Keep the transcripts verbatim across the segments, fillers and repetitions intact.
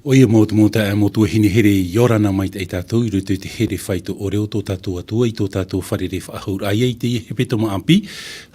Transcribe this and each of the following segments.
ʻOia mau te mau taeaʻe, mau tuahine here, ʻia ora na maitaʻi tātou i roto i te here faito ʻore o tō tātou Atua i tō tātou fārerei faʻahou. ʻA ia i teie hepetoma ʻāpī,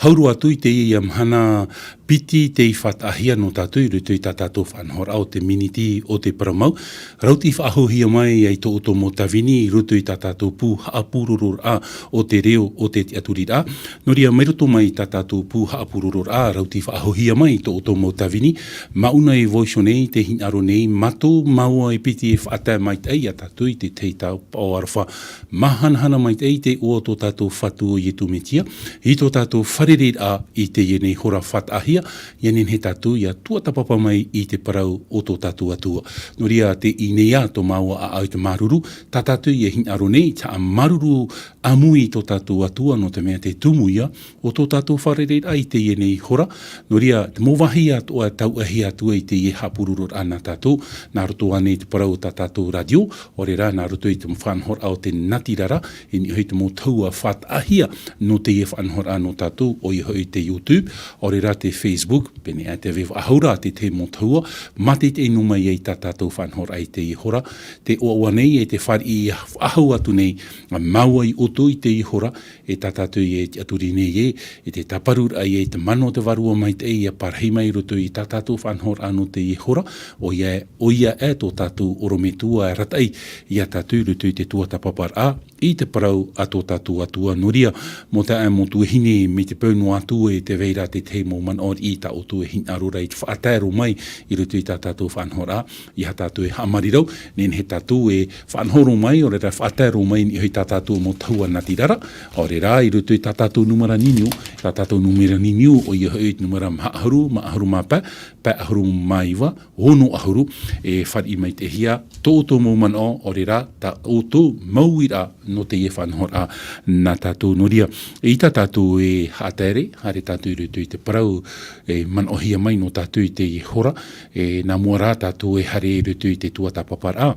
hau roa atu i teie mahana piti tei faʻataʻahia nō tātou i roto i tā tātou faʻanahoraʻa o te miniti o te parau mau. Rau tei faʻahouhia mai ai tō ʻoutou mau tāvini i roto i tā tātou pū haʻapurororaʻa o te reo o te tiʻaturiraʻa. Nō reira, mai roto mai i tā tātou pū haʻapurororaʻa, rau tei faʻahouhia mai tō ʻoutou mau tāvini, māʻona e vaiiho nei, tē hinaʻaro nei, mātou, māua e piti e faʻatae maitaʻi ia tātou i te tahi taopaʻo aroha. Māhanahana maitaʻi i te iʻoa o tō tātou Fatu ʻo Iesu Mesia, i tō tātou fārereiraʻa i teie nei hora faʻataʻahia, ʻia nehenehe tātou ʻia tuatāpapa mai i te parau o tō tātou Atua. Nō reira, tē ʻī nei ā tō māua ʻāʻau i te māuruuru, tā tātou e hinaʻaro nei, te haʻamāuruuru ʻāmui i tō tātou Atua, nō te mea te tumu ia o tō tātou fārereiraʻa i teie nei hora. Nō reira, te mau vāhi atoʻa e tauʻahia atu ai i teie haʻapurororaʻa nā tātou, nā roto ānei i te parau o tā tātou rātio, ʻaore rā, nā roto i te faʻanahoraʻa o te natirara, e niʻa hoʻi te mau tahua faʻataʻahia nō teie faʻanahoraʻa nō tātou, ʻoia hoʻi te YouTube, ʻaore rā te Facebook, pēnei aʻe te vaiiho ra, te tahi mau tahua, mātaʻitaʻi noa mai ai tā tātou faʻanahoraʻa i teie hora, tē ʻoaʻoa nei, e tē fāriʻi faʻahou atu nei, māua iā ʻoutou i teie hora, e tā tātou e tiʻaturi nei ē, e te tāparuraʻa ïa i te mana o te Vārua Maitaʻi ʻia parahi mai i roto i tā tātou faʻanahoraʻa nō teie hora, ʻoia, ʻoia e tō tātou ʻorometua e arataʻi ia tātou i roto i te tuatāpaparaʻa, i te parau a tō tātou Atua. Nō reira, mau taeaʻe, mau tuahine, mai te peu noa atu e tē vai ra te tahi mau manaʻo riʻi tā ʻoutou e hinaʻaro ra i te faʻatae roa mai i roto i tā tātou faʻanahoraʻa, ʻeiaha tātou e haʻamarirau, nehenehe tātou e faʻanaho roa mai, ʻaore rā faʻatae roa mai i niʻa hoʻi i tā tātou mau tahua natirara, ʻaore rā i roto i tā tātou nūmera niuniu, tā tātou nūmera niuniu, ʻoia hoʻi te nūmera maha ʻahuru, maha ʻahuru mā pae, pae ʻahuru mā iva, ono ʻahuru, e fāriʻi maitaʻihia tō ʻoutou mau manaʻo, ʻaore rā tā ʻoutou mau uiraʻa nō teie faʻanahoraʻa nā tātou. Nō reira, ʻeita tātou e haʻatere, haere tātou i roto i te parau e manaʻohia mai nō tātou i teie hora, e, nā mua rā tātou e haere i roto i te tuatāpaparaʻa,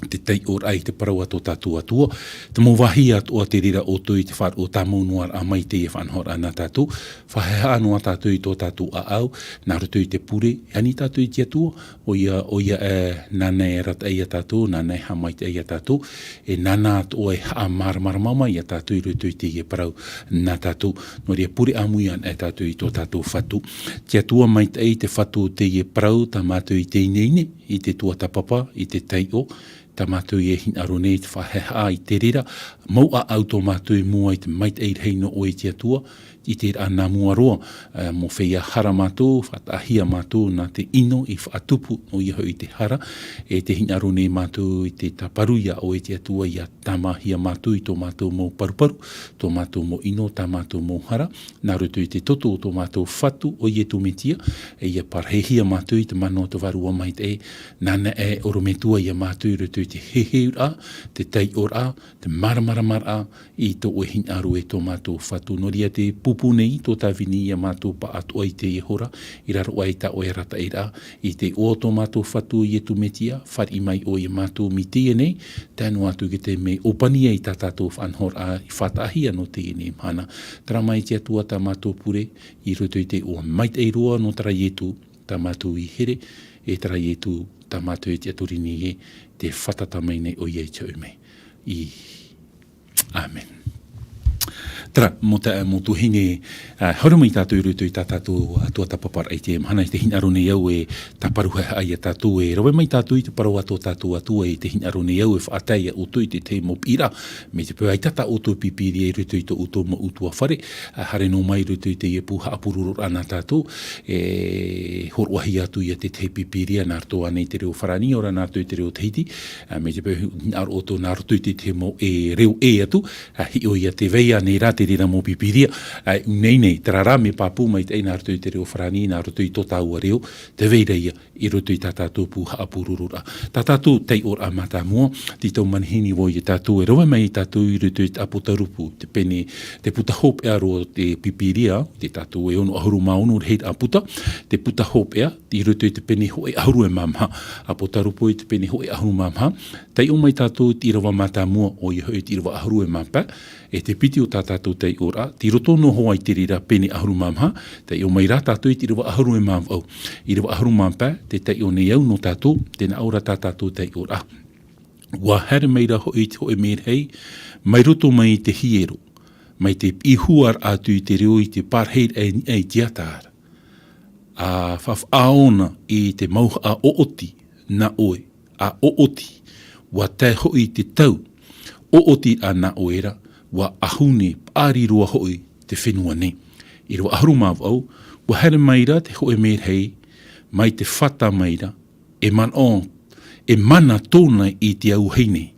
te taiʻoraʻa i te parau a tō tātou Atua, te mau vāhi atoʻa tē reira ʻoutou i te faʻaroʻo tāmau noa ra mai i teie faʻanahoraʻa nā tātou, faʻahaʻehaʻa noa tātou i tō tātou ʻāʻau, nā roto i te pure, e ani tātou i te Atua, ʻoia, ʻoia e, nāna e arataʻi ia tātou, nāna e haʻamaitaʻi ia tātou, e nāna atoʻa e haʻamāramarama mai ia tātou i roto i teie parau nā tātou. Nō reira, pure ʻāmui ana e tātou i tō tātou Fatu. Te Atua maitaʻi, te Fatu o teie parau, tā mātou i te ineine, i te tuatāpapa, i te taiʻo, tā mātou e hinaʻaro nei i te faʻahaʻehaʻa i te reira, mau ʻāʻau tō mātou i mua i te maitaʻi rahi nō ʻoe te Atua, i te reira nā mua roa, e, mō feiā hara mātou, faʻataʻahia mātou nā te ʻino i faʻatupu, ʻoia hoʻi te hara, e tē hinaʻaro nei mātou i te tāparu ia ʻoe te Atua ʻia tāmāhia mātou i tō mātou mau paruparu, tō mātou mau ʻino, tā mātou mau hara, nā roto i te toto o tō mātou Fatu ʻo Iesu Mesia, e ʻia parahihia mātou i te mana o te Vārua Maitaʻi, nāna e ʻorometua ia mātou i roto i te heheuraʻa, te taiʻoraʻa, te māramaramaraʻa, i tō ʻoe hinaʻaro e tō mātou Fatu. Nō reira tē pūpū nei tō tāvini ia mātou pāʻatoʻa i teie hora, i raro aʻe i tā ʻoe arataʻiraʻa, i te iʻoa o tō mātou Fatu ʻo Iesu Mesia, fāriʻi mai ʻoe ia mātou mai teie nei, tae noa atu ki te mea ʻōpani ai tā tātou faʻanahoraʻa i faʻataʻahia nō teie nei mahana. Terā mai te Atua tā mātou pure, i roto i te iʻoa maitaʻi roa nō terā Iesu, tā mātou i here, e terā Iesu, tā mātou e tiʻaturi nei ē, tē fātata mai nei ʻoia i te hoʻi mai. I Amen. Terā, mau taeaʻe, mau tuahine, ā, haere mai tātou i roto i tā tātou, ā, tuatāpaparaʻa i teie mahana, i te hinaʻaro nei au e tāparuhia ia tātou, e rave mai tātou i te parau a tō tātou Atua, i te hinaʻaro nei au e faʻatae ia ʻoutou i te tahi mau piʻiraʻa, mai te peu ʻaita tā ʻoutou pīpīria i roto i tō ʻoutou mau ʻutuāfare, ā, haere noa mai i roto i teie pū haʻapurororaʻa nā tātou, e hōroʻahia atu ia te tahi pīpīria nā roto ānei i te reo Farāni, ʻaore rā nā roto i te reo Tahiti, ā, mai te peu hinaʻaro ʻoutou nā roto i te tahi mau e reo ʻē atu, ā, hiʻo ia tē vai ānei rā te reira mau pīpīria, ā, ʻū nei nei, terā rā mea pāpū maitaʻi nā roto i te reo Farāni, nā roto i tō tāua reo, tē vai ra ia i roto i tā tātou pū haʻapurororaʻa. Tā tātou taiʻoraʻa mātāmua, tei tau manihini vau ia tātou e rave mai tātou i roto i te ʻĀputa Rupu, te pene, te puta hopeʻa roa o te Pīpīria, tē tātou e ono ʻahuru mā ono rahiraʻa puta, te puta hopeʻa Pea, i roto i te pene hōʻē ʻahuru e mā maha, ʻĀpōtarupo i te pene hōʻē ʻahuru mā maha, taiʻo mai tātou i te ʻīrava mātāmua, ʻoia hoʻi te ʻīrava ʻahuru e mā pae, e te piti o tā tātou taiʻoraʻa, tei roto noa hoʻi i te reira pene ʻahuru mā maha, taiʻo mai rā tātou i te ʻīrava ʻahuru e mā vaʻu. ʻĪrava ʻahuru mā pae, tē taiʻo nei au nō tātou, tē nā ʻō ra tā tātou taiʻoraʻa. ʻUa haere mai rā hoʻi te hōʻē merahi, mai roto mai i te hiero, mai te piʻihua atu i te reo i te pārahiraʻa i niʻa i te ata ra. ʻA faʻaʻāʻona i te mauhaʻa ʻoʻoti nā ʻoe, ʻa ʻoʻoti, ʻua tae hoʻi te tau, ʻoʻoti ʻa nā ʻoe ra, ʻua ʻahune paʻari roa hoʻi te fenua nei. ʻĪrava ʻahuru mā vaʻu, ʻua haere mai rā te hōʻē merahi, mai te fata mai rā, e manaʻo, e mana tōna i te auahi nei.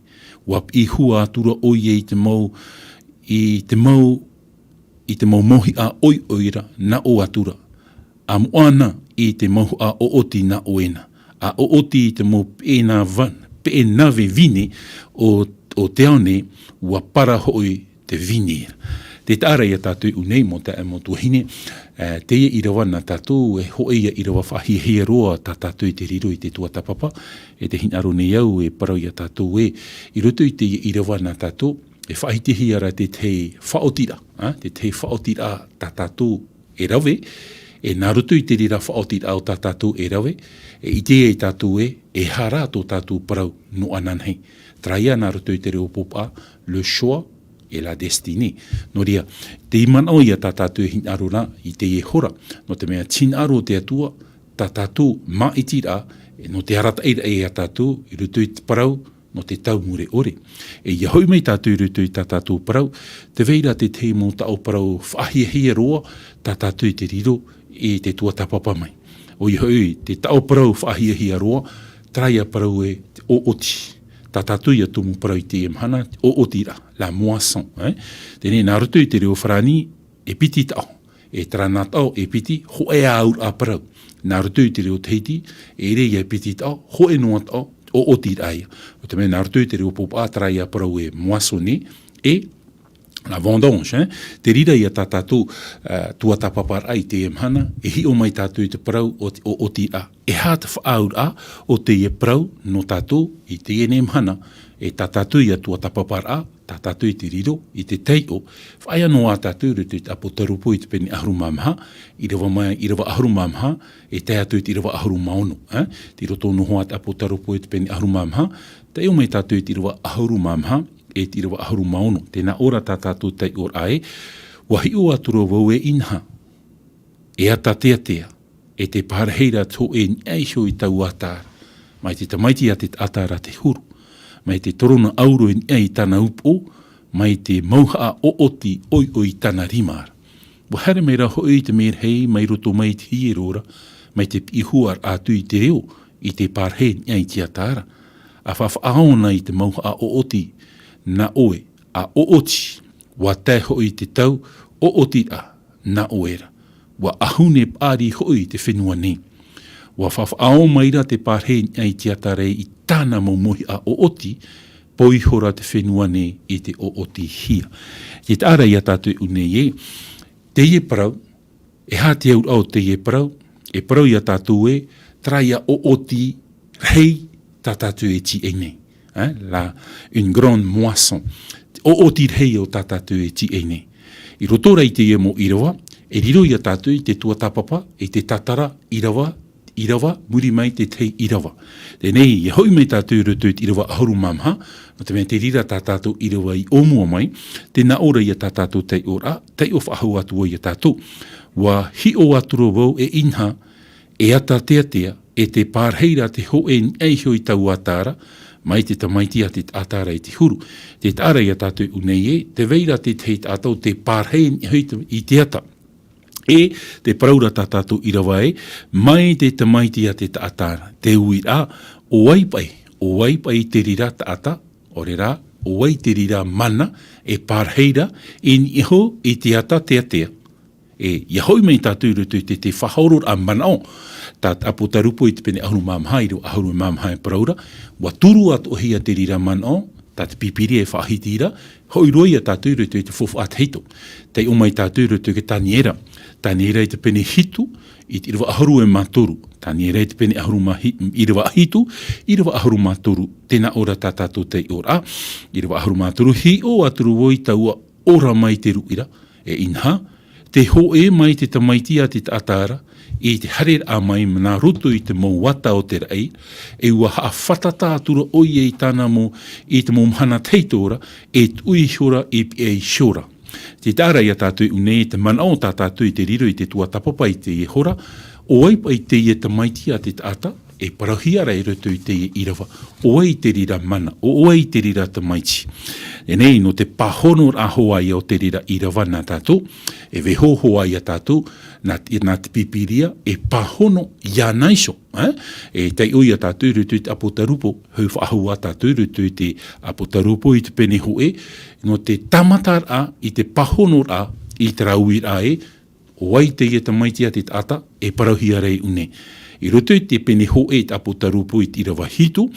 ʻUa piʻihua atu ra ʻoia i te mau, i te mau, i te mau mauhaʻa ʻoiʻoi ra, nā ʻō atu ra. ʻA moʻa na i te mauhaʻa ʻoʻoti nā ʻoe na. ʻA ʻoʻoti i te mau peʻenava-, peʻenave vine o, o te ao nei, ʻua para hoʻi te vine ra. Tē taʻa ra ia tātou i ʻō nei mau taeaʻe mau tuahine, ā, teie ʻīrava nā tātou, e hōʻē ia ʻīrava faʻahiahia roa tā tātou i te riro i te tuatāpapa, e tē hinaʻaro nei au e parau ia tātou ē, i roto i teie ʻīrava nā tātou, e faʻahitihia ra te tahi faʻaotiraʻa, ā, te tahi faʻaotiraʻa tā tātou e rave, e nā roto i te reira faʻaotiraʻa o tā tātou e rave, e ʻite ai tātou ē, e aha rā tō tātou parau nō ananahi. Terā ia nā roto i te reo pōpaʻa, le choix et la destinée. Nō reira, tē manaʻo ia tā tātou e hinaʻaro ra i teie hora, nō te mea tē hinaʻaro te Atua, tā tātou māʻitiraʻa, e nō te arataʻiraʻa ia tātou, i roto i te parau, nō te tau mure ʻore. E ʻia hoʻi mai tātou i roto i tā tātou parau, tē vai ra te tahi mau taʻo parau faʻahiahia roa, tā tātou i te riro, i te tuatāpapa mai. ʻOia hoʻi, te taʻo parau faʻahiahia roa, terā ia parau ē, te ʻoʻoti. Tā tātou ia tumu parau i teie mahana, te ʻoʻotiraʻa, la moisson, ē? Teie nei, nā roto i te reo farāni, e piti taʻo. E terā nā taʻo, e piti, hōʻē ā auraʻa parau. Nā roto i te reo Tahiti, e ʻere ia e piti taʻo, hōʻē noa taʻo, ʻoʻotiraʻa ia. Nō te mea, nā roto i te reo pōpaʻa, terā ia parau ē moissonner, e la vendange, ē. Te reira ia tā tātou, ā, tuatāpaparaʻa i teie mahana, e hiʻo mai tātou i te parau o te ʻoʻotiraʻa. E aha te faʻaauraʻa o teie parau nō tātou i teie nei mahana, e tā tātou ia tuatāpaparaʻa, tā tātou i te riro, i te taiʻo, faʻaea noa tātou i roto i te ʻĀpōtarupo i te pene ʻahuru mā maha, ʻīrava mai, ʻīrava ʻahuru mā maha, e tae atu i te ʻīrava ʻahuru mā ono, ē? Tei roto noa hoʻi te ʻĀpōtarupo i te pene ʻahuru mā maha, taiʻo mai tātou i te ʻīrava ʻahuru mā maha, e te ʻīrava ʻahuru mā ono, tē nā ʻō ra tā tātou taiʻoraʻa ē, ʻua hiʻo atu ra vau e inaha, e ata teatea, e tē pārahi ra te hōʻē i niʻa iho i taua ata ra, mai te tamaiti a te taʻata ra te huru, mai te torona ʻauro i niʻa i tāna upoʻo, mai te mauhaʻa ʻoʻoti ʻoiʻoi i tāna rima ra. ʻUa haere mai rā hoʻi te merahi mai roto mai i te hiero ra, mai te piʻihua atu i te reo, i tē pārahi i niʻa i te ata ra. ʻA faʻaʻāʻona i te mauhaʻa ʻoʻoti, nā ʻoe, ʻa ʻoʻoti, ʻua tae hoʻi te tau, ʻoʻotiraʻa, nā ʻoe ra. ʻUa ʻahune paʻari hoʻi te fenua nei. ʻUa faʻaʻāʻo mai ra te pārahi i niʻa i te ata ra i tāna mau mauhaʻa ʻoʻoti, pau iho ra te fenua nei i te ʻoʻotihia. Tē taʻa ra ia tātou i ʻō nei ē, teie parau, e aha te auraʻa o teie parau, e parau ia tātou ē, terā ia ʻoʻoti rahi tā tātou e tīaʻi nei. Ē, la, une grande moisson. ʻOʻoti rahi o tā tātou e tīaʻi nei. I roto rā i teie mau ʻīrava, e riro ia tātou i te tuatāpapa, i te tātara, ʻīrava, ʻīrava, muri mai te tahi ʻīrava. Teie nei, ʻia hoʻi mai tātou i roto i te ʻīrava ʻahuru mā maha, nō te mea te reira tā tātou ʻīrava i ʻōmua mai, tē nā ʻō ra ia tā tātou taiʻoraʻa, taiʻo faʻahou atu ai ia tātou. ʻUa hiʻo atu ra vau e inaha, e ata teatea, e tē pārahi ra te hōʻē i niʻa iho i taua ata ra, mai te tamaiti a te taʻata ra i te huru. Tē taʻa ra ia tātou i ʻō nei ē, tē vai ra te tahi taʻata ʻo tē pārahi i niʻa iho i te, i te ata. E tē parau ra tā tātou ʻīrava ē, mai te tamaiti a te taʻata ra, te uiraʻa, ʻo vai paʻi, ʻo vai paʻi te reira taʻata, ʻaore rā, ʻo vai te reira mana, e pārahi ra, i niʻa iho i te ata teatea. E, ʻia hoʻi mai tātou i roto i te, te faʻahororaʻa manaʻo, tā te ʻĀpōtarupo i te pene ʻahuru mā maha, ʻīrava ʻahuru mā maha e parau ra, ʻua turu atoʻahia te reira manaʻo, tā te Pīpīria e faʻahiti ra, hoʻi roa ia tātou i roto i te faufaʻa tahito. Taiʻo mai tātou i roto i te Taniera, Tāniera i te pene hitu, i te ʻīrava ʻahuru e mā toru. Tāniera i te pene ʻahuru mā hi-, ʻīrava hitu, ʻīrava ʻahuru mā toru. Tē nā ʻō ra tā tātou taiʻoraʻa, ʻīrava ʻahuru mā toru, hiʻo atu ra vau i taua ora mai te ruʻi ra, e inaha, tē hōʻē mai te Tamaiti a te taʻata ra, i te haereraʻa mai nā roto i te mau ata o te raʻi, e ʻua haʻafātata atu ra ʻoia i tāna mau, i te mau mahana tahito ra, e tuʻu iho ra, e piʻi iho ra. Tē taʻa ra ia tātou i ʻō nei, te manaʻo tā tātou i te riro i te tuatāpapa i teie hora, ʻo vai paʻi teie Tamaiti a te taʻata, e parauhia ra i roto i teie ʻīrava, ʻo vai te reira mana, ʻo, ʻo vai te reira Tamaiti. E nei, nō te pāhonoraʻa hoʻi ia o te reira ʻīrava nā tātou, e vaiiho hoʻi ia tātou, nā, nā te Pīpīria, e pāhono iāna iho, ē? E taiʻo ia tātou i roto i te Apotarupo, hoʻi faʻahou ā tātou i roto i te Apotarupo i te pene hōʻē, nō te tāmataraʻa i te pāhonoraʻa i terā uiraʻa ē, ʻo vai teie Tamaiti a te taʻata, e parauhia ra i ʻō nei. I roto i te pene hōʻē i te Apotarupo i te ʻīrava hitu,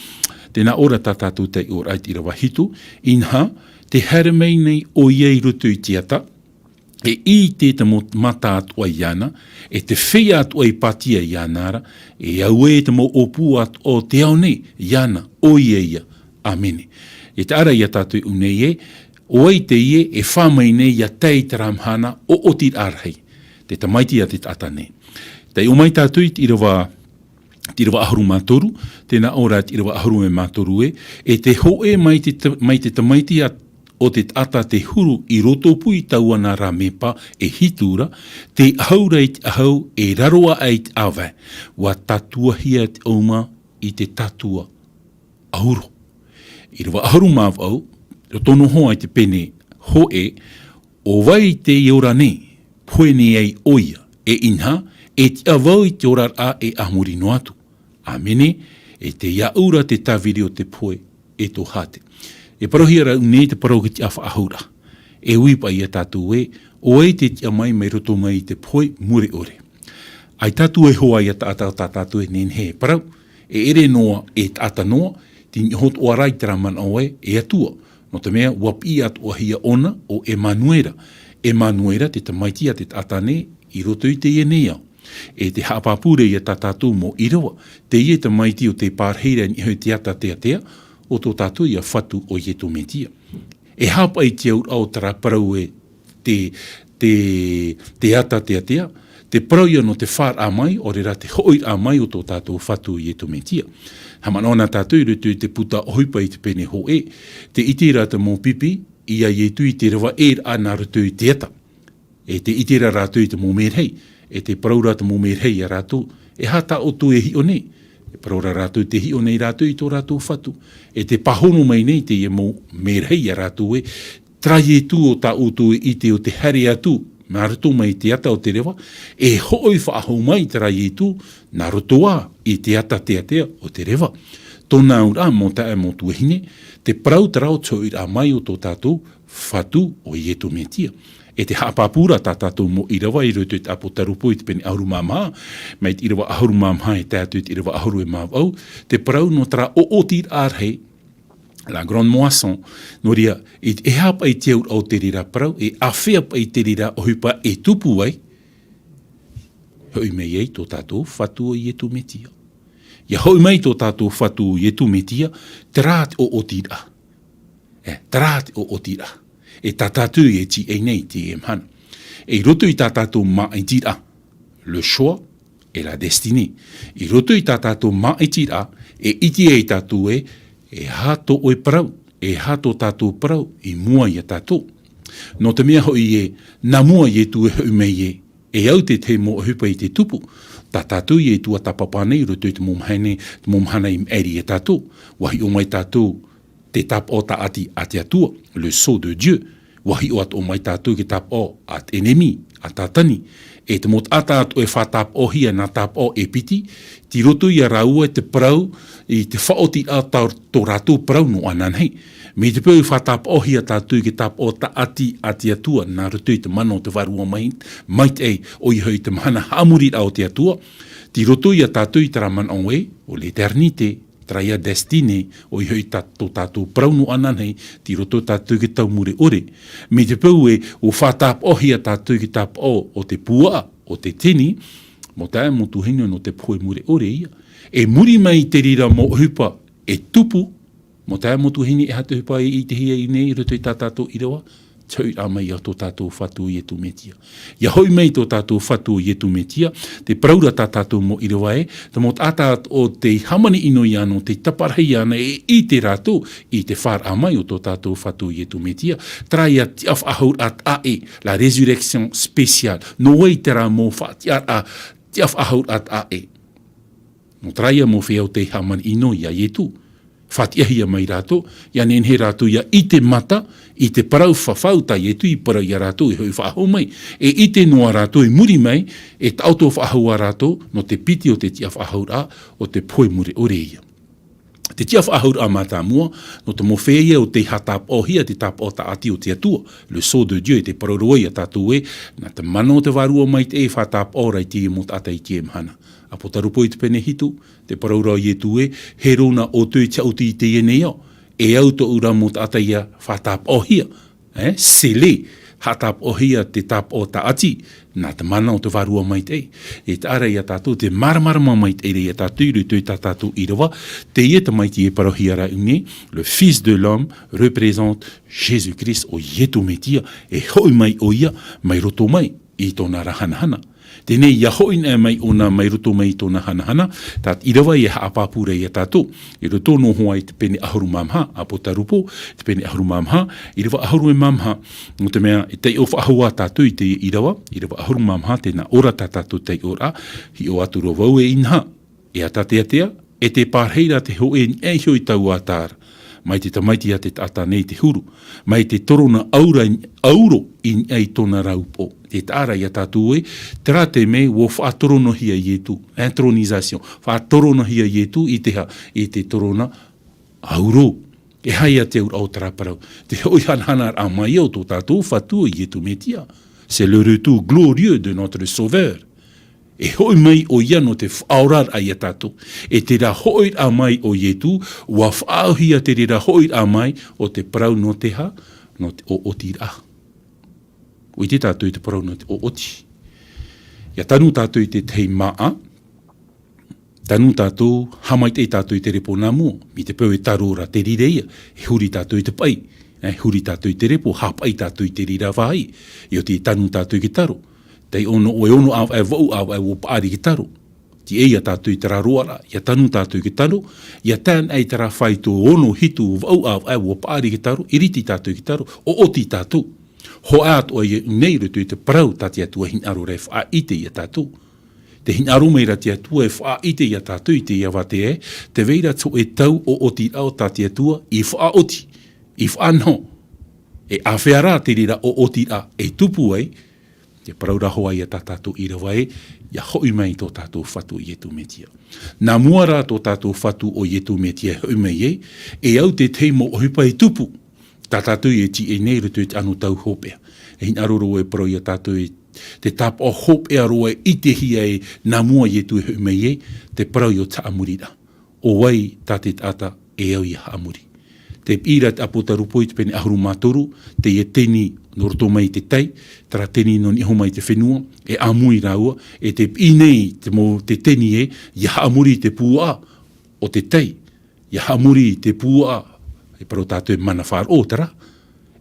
tē nā ʻō ra tā tātou taiʻoraʻa i te ʻīrava hitu, inaha, tē haere mai nei ʻoia i roto i te ata, e ʻite te mau mata atoʻa iāna, e te feiā atoʻa i pātia iāna ra, e auē te mau ʻōpū atoʻa o te ao nei, iāna, ʻoia ia. ʻĀmene. E taʻa ra ia tātou i ʻō nei ē, ʻo vai teie, e fā mai nei ia tae i terā mahana ʻoʻotiraʻa rahi. Te Tamaiti a te taʻata nei. Taiʻo mai tātou i te ʻīrava, te ʻīrava ʻahuru mā toru, tē nā ʻō ra te ʻīrava ʻahuru e mā toru ē, e tē hōʻē mai te ta-, mai te Tamaiti a, o te taʻata tē huru i roto pū i taua nā rāmepa e hitu ra, tē ʻahu ra i te ʻahu, e raro aʻe i te ʻāvae, ʻua tātuahia te ʻauma i te tātua ʻahuru. ʻĪrava ʻahuru mā vaʻu, roto noa hoʻi i te pene hōʻē, ʻo vai tei ora nei, pohe nei ai ʻoia, e inaha, e tiʻa vau i te oraraʻa e a muri noa atu. ʻĀmene, e tei aʻu ra te tāviri o te pohe, e tō hāte. E parauhia ra nei te parau ki te ʻāfaʻahou ra. E ui paʻi ia tātou ē, ʻo vai te tiʻa mai mai roto mai i te pohe mure ʻore. ʻAita atu e hoa ia taʻata o tā tātou e nehenehe e parau, e ʻere noa, e taʻata noa, tei niʻa hoʻi atoʻa ra i terā manaʻo ē, e Atua. Nō te mea, ʻua piʻi atoʻahia ʻōna ʻo ʻEmanuera. ʻEmanuera, te Tamaiti a te taʻata nei, i roto i teie nei ao. E tē haʻapāpū ra ia tā tātou mau ʻīrava, teie Tamaiti ʻo tē pārahi ra i niʻa hoʻi i te ata teatea, ʻo tō tātou ia Fatu ʻo Iesu Mesia. E aha paʻi te auraʻa o terā parau ē te, te, te ata teatea, te parau ia nō te fāraʻa mai, ʻaore rā te hoʻiraʻa mai o tō tātou Fatu ʻo Iesu Mesia. Haʻamanaʻo na tātou i roto i te puta ʻohipa i te pene hōʻē, tē ʻite ra te mau pipi ia Iesu i te ravaʻiraʻa nā roto i te ata. E tē ʻite ra rātou i te mau merahi, e tē parau ra te mau merahi ia rātou, e aha tā ʻoutou e hiʻo nei? E parau ra rātou tē hiʻo nei rātou i tō rātou Fatu, e tē pāhono mai nei teie mau merahi ia rātou ē, terā Iesu o tā ʻoutou e ʻite ʻo tē haere atu, nā roto mai i te ata o te reva, e hoʻi faʻahou mai terā Iesu, nā roto ā i te ata teatea o te reva. Tōna auraʻa mau taeaʻe mau tuahine, te parau terā o te hoʻiraʻa mai o tō tātou Fatu ʻo Iesu Mesia. E tē haʻapāpū ra tā tātou mau ʻīrava i roto i te Apotarupo i te pene ʻahuru mā maha, mai te ʻīrava ʻahuru mā maha e tae atu i te ʻīrava ʻahuru e mā vaʻu, te parau nō terā ʻoʻotiraʻa rahi, la grande moisson, nō reira, e, e aha paʻi te auraʻa o te reira parau, e āfea paʻi te reira ʻohipa e tupu ai, hoʻi mai ai tō tātou Fatu ʻo Iesu Mesia. ʻIa hoʻi mai tō tātou Fatu ʻo Iesu Mesia, terā te ʻoʻotiraʻa. E, terā te ʻoʻotiraʻa. E tā tātou e tīaʻi nei i teie mahana. E i roto i tā tātou māʻitiraʻa, le choix et la destinée. I roto i tā tātou māʻitiraʻa, e ʻite ai tātou ē, e aha tō ʻoe parau, e aha tō tātou parau, i mua ia tātou. Nō te mea hoʻi ē, nā mua Iesu e hoʻi mai ē, e au te tahi mau ʻohipa i te tupu, tā tātou e tuatāpapa nei i roto i te mau mahana, te mau mahana i maʻiri ia tātou, ʻua hiʻo mai tātou te tāpaʻo tāʻati a te Atua, le sceau de Dieu, ʻua hiʻo atoʻa mai tātou i te tāpaʻo a te ʻenemi, a Tātani, e te mau taʻata atoʻa e faʻatāpaʻohia nā tāpaʻo e piti, tei roto ia rāua i te parau, i te faʻaotiraʻa tā tō rātou parau nō ananahi. Mai te peu e faʻatāpaʻohia tātou i te tāpaʻo tāʻati a te Atua, nā roto i te mana o te Vārua mai, maitaʻi, ʻoia hoʻi te mahana haʻamoriraʻa o te Atua, tei roto ia tātou i terā manaʻo ē, ʻo l'éternité, terā ia destinée, ʻoia hoʻi tā, tō tātou parau nō ananahi, tei roto tātou i te tau mure ʻore. Mai te peu ē, ʻua faʻatāpaʻohia tātou i te tāpaʻo o te puaʻa, o te tini, mau taeaʻe mau tuahine, nō te pohe mure ʻore ia. E muri mai i te reira mau ʻohipa e tupu, mau taeaʻe mau tuahine, e aha te ʻohipa e ʻitehia i ʻō nei i roto i tā tātou ʻīrava? Te hoʻiraʻa mai ia tō tātou Fatu ʻo Ietu Metia. ʻIa hoʻi mai tō tātou Fatu ʻo Ietu Metia, tē parau ra tā tātou mau ʻīrava ē, te mau taʻata ʻo tei hāmani ʻino iāna, tei taparahi iāna, e ʻite rātou i te fāraʻa mai o tō tātou Fatu ʻo Ietu Metia, terā ïa tiʻafaʻahouraʻa taʻa ʻē, la résurrection spéciale. Nō vai terā mau faʻatiʻaraʻa tiʻafaʻahouraʻa taʻa ʻē? Nō terā ïa mau feiā ʻo tei hāmani ʻino iā Ietu. Faʻatiʻahia mai rātou, ʻia nehenehe rātou ʻia ʻite mata i te parau fafau tā Ietu i parau iā rātou e hoʻi faʻahou mai. E ʻite noa rātou i muri mai, e taʻoto faʻahou ā rātou nō te piti o te tiʻafaʻahouraʻa, ʻo te pohe mure ʻore ia. Te tiʻafaʻahouraʻa mātāmua, nō te mau feiā ʻo tei haʻatāpaʻohia te tāpaʻo tāʻati o te Atua, le sceau de Dieu, e tē parau ra vau iā tātou ē, nā te mana o te Vārua Maitaʻi e faʻatāpaʻo ra i teie mau taʻata i teie mahana. ʻApotarupo i te pene hitu, tē parau ra ʻo Ietu ē, e riro na ʻoutou i te haʻuti i teie nei ao, e au tōʻu ra mau taʻata ʻia faʻatāpaʻohia, eh, scellé, haʻatāpaʻohia te tāpaʻo tāʻati, nā te mana o te Vārua Maitaʻi. E taʻa ra iā tātou, tē māramarama maitaʻi ra iā tātou i roto i tā tātou ʻīrava, teie tamaiti e parauhia ra i ʻō nei, le Fils de l'homme représente Jésus-Christ, ʻo Ietu Metia, e hoʻi mai ʻoia, mai roto mai i tōna ra hanahana. Teie nei, ʻia hoʻi noa mai ʻōna mai roto mai i tōna hanahana, tā te ʻīrava ʻia haʻapāpū ra iā tātou. I roto noa hoʻi i te pene ʻahuru mā maha, ʻApotarupo, te pene ʻahuru mā maha, ʻīrava ʻahuru e mā maha, nō te mea, e taiʻo faʻahou ā tātou i te ʻīrava, ʻīrava ʻahuru mā maha, tē nā ʻō ra tā tātou taiʻoraʻa, hiʻo atu ra vau e inaha, e ʻatāteatea, e tē pārahi ra te hōʻē i niʻa iho i taua ata ra, mai te tamaiti a te taʻata nei te huru, mai te torona ʻaura, ʻauro i niʻa i tōna ra upoʻo. Tē taʻa ra iā tātou ē, terā te mea ʻua faʻatoronohia Ietu, intronisation, faʻatoronohia Ietu i te ha-, i te torona ʻauro. E aha ïa te auraʻa o terā parau? Te hoʻi hanahanaraʻa mai o tō tātou Fatu ʻo Ietu Metia. C'est le retour glorieux de notre Sauveur. E hoʻi mai ʻoia nō te faʻaoraraʻa iā tātou. E terā hoʻiraʻa mai o Ietu, ʻua faʻaauhia te reira hoʻiraʻa mai o te parau nō te ha-, nō te ʻoʻotiraʻa. ʻUa ʻite tātou i te parau nō te ʻoʻoti. ʻIa tanu tātou i te tahi māʻa, tanu tātou, haʻamaitaʻi tātou i te repo nā mua, mai te peu e taro ra te reira ïa, e huri tātou i te paʻi, e huri tātou i te repo, haʻapaʻi tātou i te reira vāhi, ʻia oti e tanu tātou i te taro. Taiʻo noa e ono ʻāvaʻe, vaʻu ʻāvaʻe ʻua paʻari i te taro. Tiʻa ia tātou i terā roaraʻa, ʻia tanu tātou i te taro, ʻia tae noa i terā faito ono hitu vaʻu ʻāvaʻe ʻua paʻari i te taro, ʻiriti tātou i te taro, ʻoʻoti tātou. Hōʻē atoʻa ïa i ʻō nei i roto i te parau tā te Atua e hinaʻaro ra e faʻaʻite ia tātou. Tē hinaʻaro mai ra te Atua e faʻaʻite ia tātou i teie vāhi ē, tē vai ra te hōʻē tau ʻoʻotiraʻa tā te Atua i faʻaoti, i faʻanaho. E āfea rā te reira ʻoʻotiraʻa e tupu ai, tē parau ra hoʻi ia tā tātou ʻīrava ē, ʻia hoʻi mai tō tātou Fatu ʻo Ietu Metia. Nā mua rā tō tātou Fatu ʻo Ietu Metia e hoʻi mai ai, e au te tahi mau ʻohipa e tupu, tā tātou e tīaʻi nei i roto i te anotau hopeʻa. E hinaʻaro ra vau e parau ia tātou ē, te tāpaʻo hopeʻa roa e ʻitehia ē nā mua Ietu e hoʻi mai ai, te parau ʻo te haʻamoriraʻa. ʻO vai tā te taʻata e au ʻia haʻamori? Tē piʻi ra te ʻApotarupo i te pene ʻahuru mā toru, teie teni nō roto mai i te tai, terā teni nō niʻa iho mai i te fenua, e ʻāmui rāua, e tē piʻi nei te mau, te teni ē, ʻia haʻamori i te puaʻa o te tai, ʻia haʻamori i te puaʻa, e parau tātou e mana faʻaroʻo terā.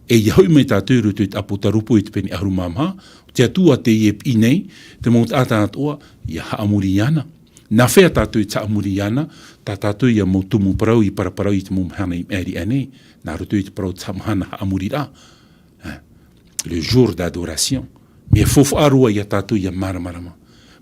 E ʻia hoʻi mai tātou i roto i te ʻApotarupo i te pene ʻahuru mā maha, te Atua teie e piʻi nei, te mau taʻata atoʻa, ʻia haʻamori iāna. Nā hea tātou e haʻamori iāna? Tā tātou ïa mau tumu parau i paraparau i te mau mahana i maʻiri aʻe nei, nā roto i te parau o te mahana haʻamoriraʻa. Hein? Le jour d'adoration. Mea faufaʻa roa ia tātou ʻia māramarama.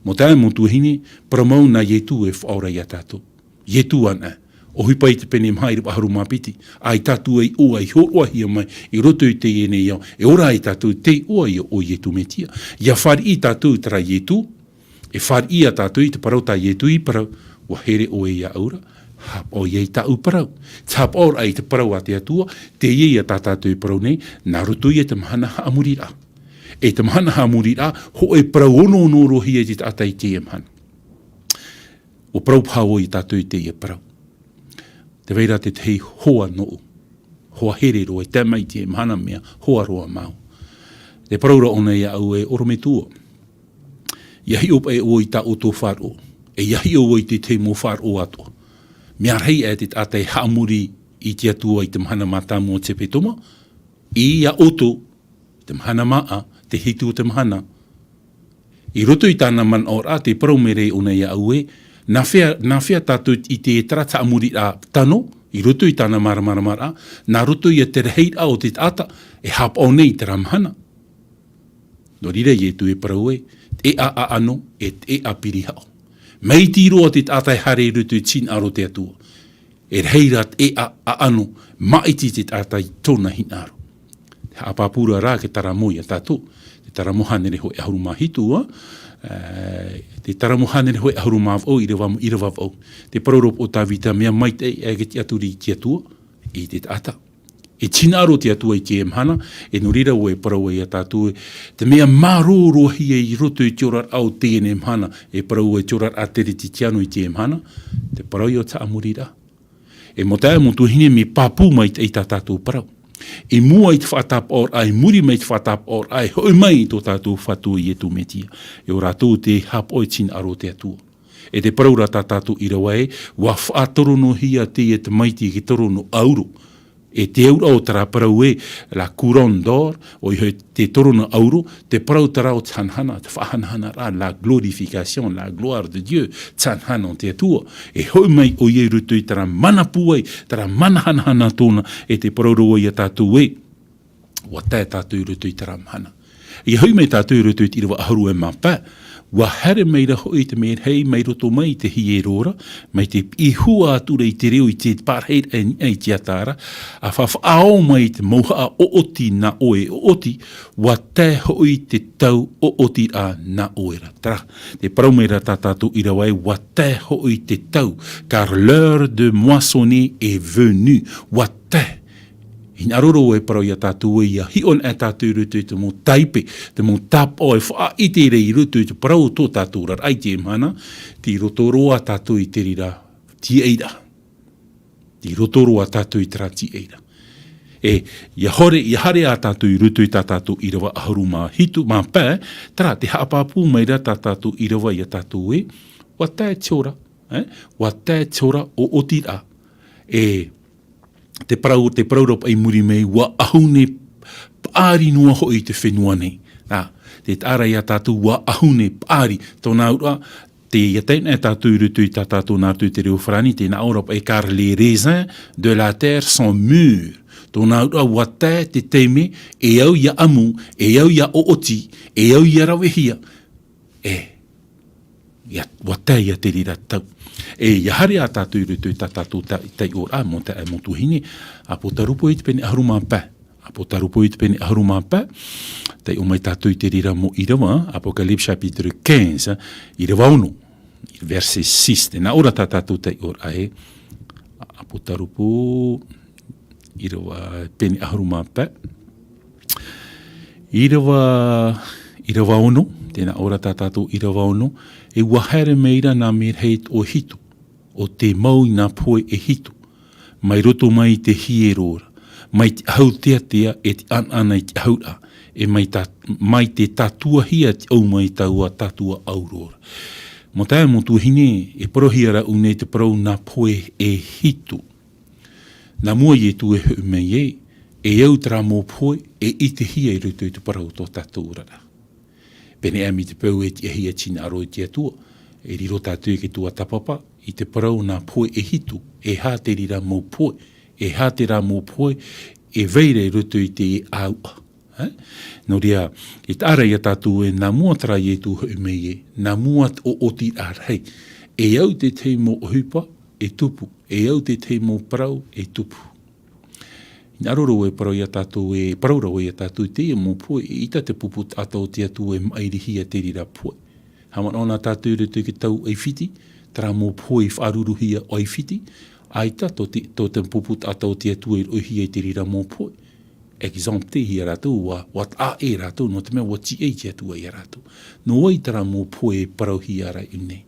Mau taeaʻe, mau tuahine, parau mau nā Ietu e faʻaora ia tātou. Ietu anaʻe. ʻOhipa i te pene maha ʻīrava ʻahuru mā piti. ʻAita tātou e iʻoa, e hōroʻahia mai i roto i teie nei ao, e ora ai tātou i te iʻoa ïa o Ietu Metia. ʻIa fāriʻi tātou i terā Ietu, e fāriʻi ia tātou i te parau tā Ietu i parau, ʻua here ʻoe iāʻu ra, haʻapaʻo ïa i tāʻu parau. Te haʻapaʻoraʻa i te parau a te Atua, teie ïa tā tātou e parau nei, nā roto ïa i te mahana haʻamoriraʻa. E te mahana haʻamoriraʻa, hōʻē parau onoono roa hia i te taʻata i teie mahana. ʻUa parau paha vau ia tātou i teie parau. Tē vai ra te tahi hoa nōʻu. Hoa here roa, e tae mai i teie mahana mea, hoa roa māua. Tē parau ra ʻōna iāʻu ē, ʻorometua. ʻIa hiʻo paʻi ʻoe i tā ʻoutou faʻaroʻo, e ʻia hiʻo ʻoe i te tahi mau faʻaroʻo atoʻa. Mea rahi aʻe te taʻata e haʻamori i te Atua i te mahana mātāmua o te hepetoma, ʻia ʻoutou, te mahana māʻa, te hitu o te mahana. I roto i tāna manaʻoraʻa, tē parau mai ra ʻōna iāʻu ē, nā hea, nā hea tātou i te terā haʻamoriraʻa tano, i roto i tāna māramaramaraʻa, nā roto ia te rahiraʻa o te taʻata, e haʻapaʻo nei i terā mahana. Nō reira Ietu e parau ē, te ʻeʻa ʻaʻano, e te ʻeʻa pirihaʻo. Maitaʻi roa te taʻata e haere i roto i te hinaʻaro o te Atua. E rahi rā te ʻeʻa ʻaʻano, maʻiti te taʻata i tōna hinaʻaro. Te haʻapāpū ra rā te taramo ia tātou. Te taramo hānere hōʻē ʻahuru mā hitu, ā, ā, te taramo hānere hōʻē ʻahuru mā vaʻu, ʻīrava, ʻīrava vaʻu. Tē parau ra ʻo Tāvita, mea maitaʻi aʻe te tiʻaturi i te Atua, i te taʻata. E te hinaʻaro o te Atua i teie mahana, e nō reira ʻoe e parau ai iā tātou, te mea mārōroahia i roto i te oraraʻa o teie mahana, e parau ai te oraraʻa teretitiano i teie mahana, te parau ïa o te haʻamoriraʻa. E mau taeaʻe, mau tuahine, mea pāpū maitaʻi tā tātou parau. I mua i te faʻatapaʻoraʻa, i muri mai i te faʻatapaʻoraʻa, e hoʻi mai tō tātou Fatu Ietu Metia. E ʻo rātou tē haʻapaʻo i te hinaʻaro o te Atua. E tē parau ra tā tātou ʻīrava ē, ʻua faʻatoronohia teie tamaiti i te torono ʻauro. E te auraʻa o terā parau ē, la couronne d'or, ʻoia hoʻi te torono ʻauro, te parau terā o te hanahana, te faʻahanahanaraʻa, la glorification, la gloire de Dieu, te hanahana o te Atua. E hoʻi mai ʻoia i roto i terā mana pūai, terā mana hanahana tōna, e tē parau ra vau iā tātou ē, ʻua tae tātou i roto i terā mahana. ʻIa hoʻi mai tātou i roto i te ʻīrava ʻahuru e mā pae, ʻua haere mai ra hoʻi te merahi mai roto mai i te hiero ra, mai te piʻi hua atu ra i te reo i te pārahiraʻa i niʻa i te ata ra, ʻa faʻafaʻaō mai i te mauhaʻa ʻoʻoti nā ʻoe e ʻoʻoti, ʻua tae hoʻi te tau ʻoʻotiraʻa nā ʻoe ra. Terā, tē parau mai ra tā tātou ʻīrava ē, ʻua tae hoʻi te tau, car l'heure de moissonner est venue, ʻua tae. Hinaʻaro ra vau e parau iā tātou ē, ʻia hiʻo anaʻe tātou i roto i te mau taipe, te mau tāpaʻo e faʻaʻite ra i roto i te parau o tō tātou oraraʻa i teie mahana, tei roto roa tātou i te reira tiaʻiraʻa. Tei roto roa tātou i terā tiaʻiraʻa. E, ʻia haere, ʻia haere ā tātou i roto i tā tātou ʻīrava ʻahuru mā hitu, mā pae, terā, tē haʻapāpū mai ra tā tātou ʻīrava iā tātou ē, ʻua tae te ora, e, ʻua tae te ora ʻoʻotiraʻa. E, te parau, te parau ra paʻi i muri mai, ʻua ʻahune paʻari noa hoʻi te fenua nei. Ā, tē taʻa ra iā tātou ʻua ʻahune paʻari, tōna auraʻa, tē, ʻia tae anaʻe tātou i roto i tā tātou nā roto i te reo farāni, tē nā ʻō ra paʻi, car les raisins de la terre sont mûrs. Tōna auraʻa, ʻua tae te taime, e au ʻia ʻamu, e au ʻia ʻoʻoti, e au ʻia ravehia. E, ʻia, ʻua tae ïa te reira tau. E, ʻia haere ā tātou i roto i tā tātou ta-, taiʻoraʻa, mau taeaʻe, mau tuahine, Apotarupo i te pene ʻahuru mā pae. Apotarupo i te pene ʻahuru mā pae, taiʻo mai tātou i te reira mau ʻīrava, Apocalypse chapitre quinze, ʻīrava ono, verset six, tē nā ʻō ra tā tātou taiʻoraʻa ē, Apotarupo, ʻīrava, pene ʻahuru mā pae. ʻĪrava, ʻīrava ono, tē nā ʻō ra tā tātou ʻīrava ono, e ʻua haere mai ra nā merahi e toʻohitu, ʻo tē mau i nā pohe e hitu, mai roto mai i te hiero ra, mai te ʻahu teatea e te ʻanaʻana i te ʻahuraʻa, e mai tā, mai te tātuahia te ʻau mai taua tātua ʻauro ra. Mau taeaʻe, mau tuahine, e parauhia ra ʻō nei te parau nā pohe e hitu. Nā mua Ietu e hoʻi mai ē, e au terā mau pohe, e ʻitehia i roto i te parau o tō tātou oraraʻa. Pēneiaʻe mai te peu e tiʻahia te hinaʻaro i te Atua, e riro tātou i te tuatāpapa, i te parau nā pohe e hitu, e aha te reira mau pohe, e aha terā mau pohe, e vai ra i roto i te ʻāuʻa. E? Nō reira, e taʻa ra iā tātou ē, nā mua terā Ietu hoʻi mai ē, nā mua te ʻoʻotiraʻa rahi. E au te tahi mau ʻohipa, e tupu. E au te tahi mau parau, e tupu. Hinaʻaro ra vau e parau iā tātou ē, parau ra vau iā tātou, teie mau pohe, eʻita te pupu taʻata o te Atua e maʻirihia te reira pohe. Haʻamanaʻo na tātou i roto i te tau ʻAifiti, terā mau pohe i faʻaruruhia ʻo ʻAifiti, ʻaita tō te, tō te pupu taʻata o te Atua i roʻohia i te reira mau pohe. Exempté hia rātou, ʻua, ʻua taʻa ʻē rātou, nō te mea ʻua tiʻa te Atua iā rātou. Nō vai terā mau pohe e parauhia ra i ʻō nei?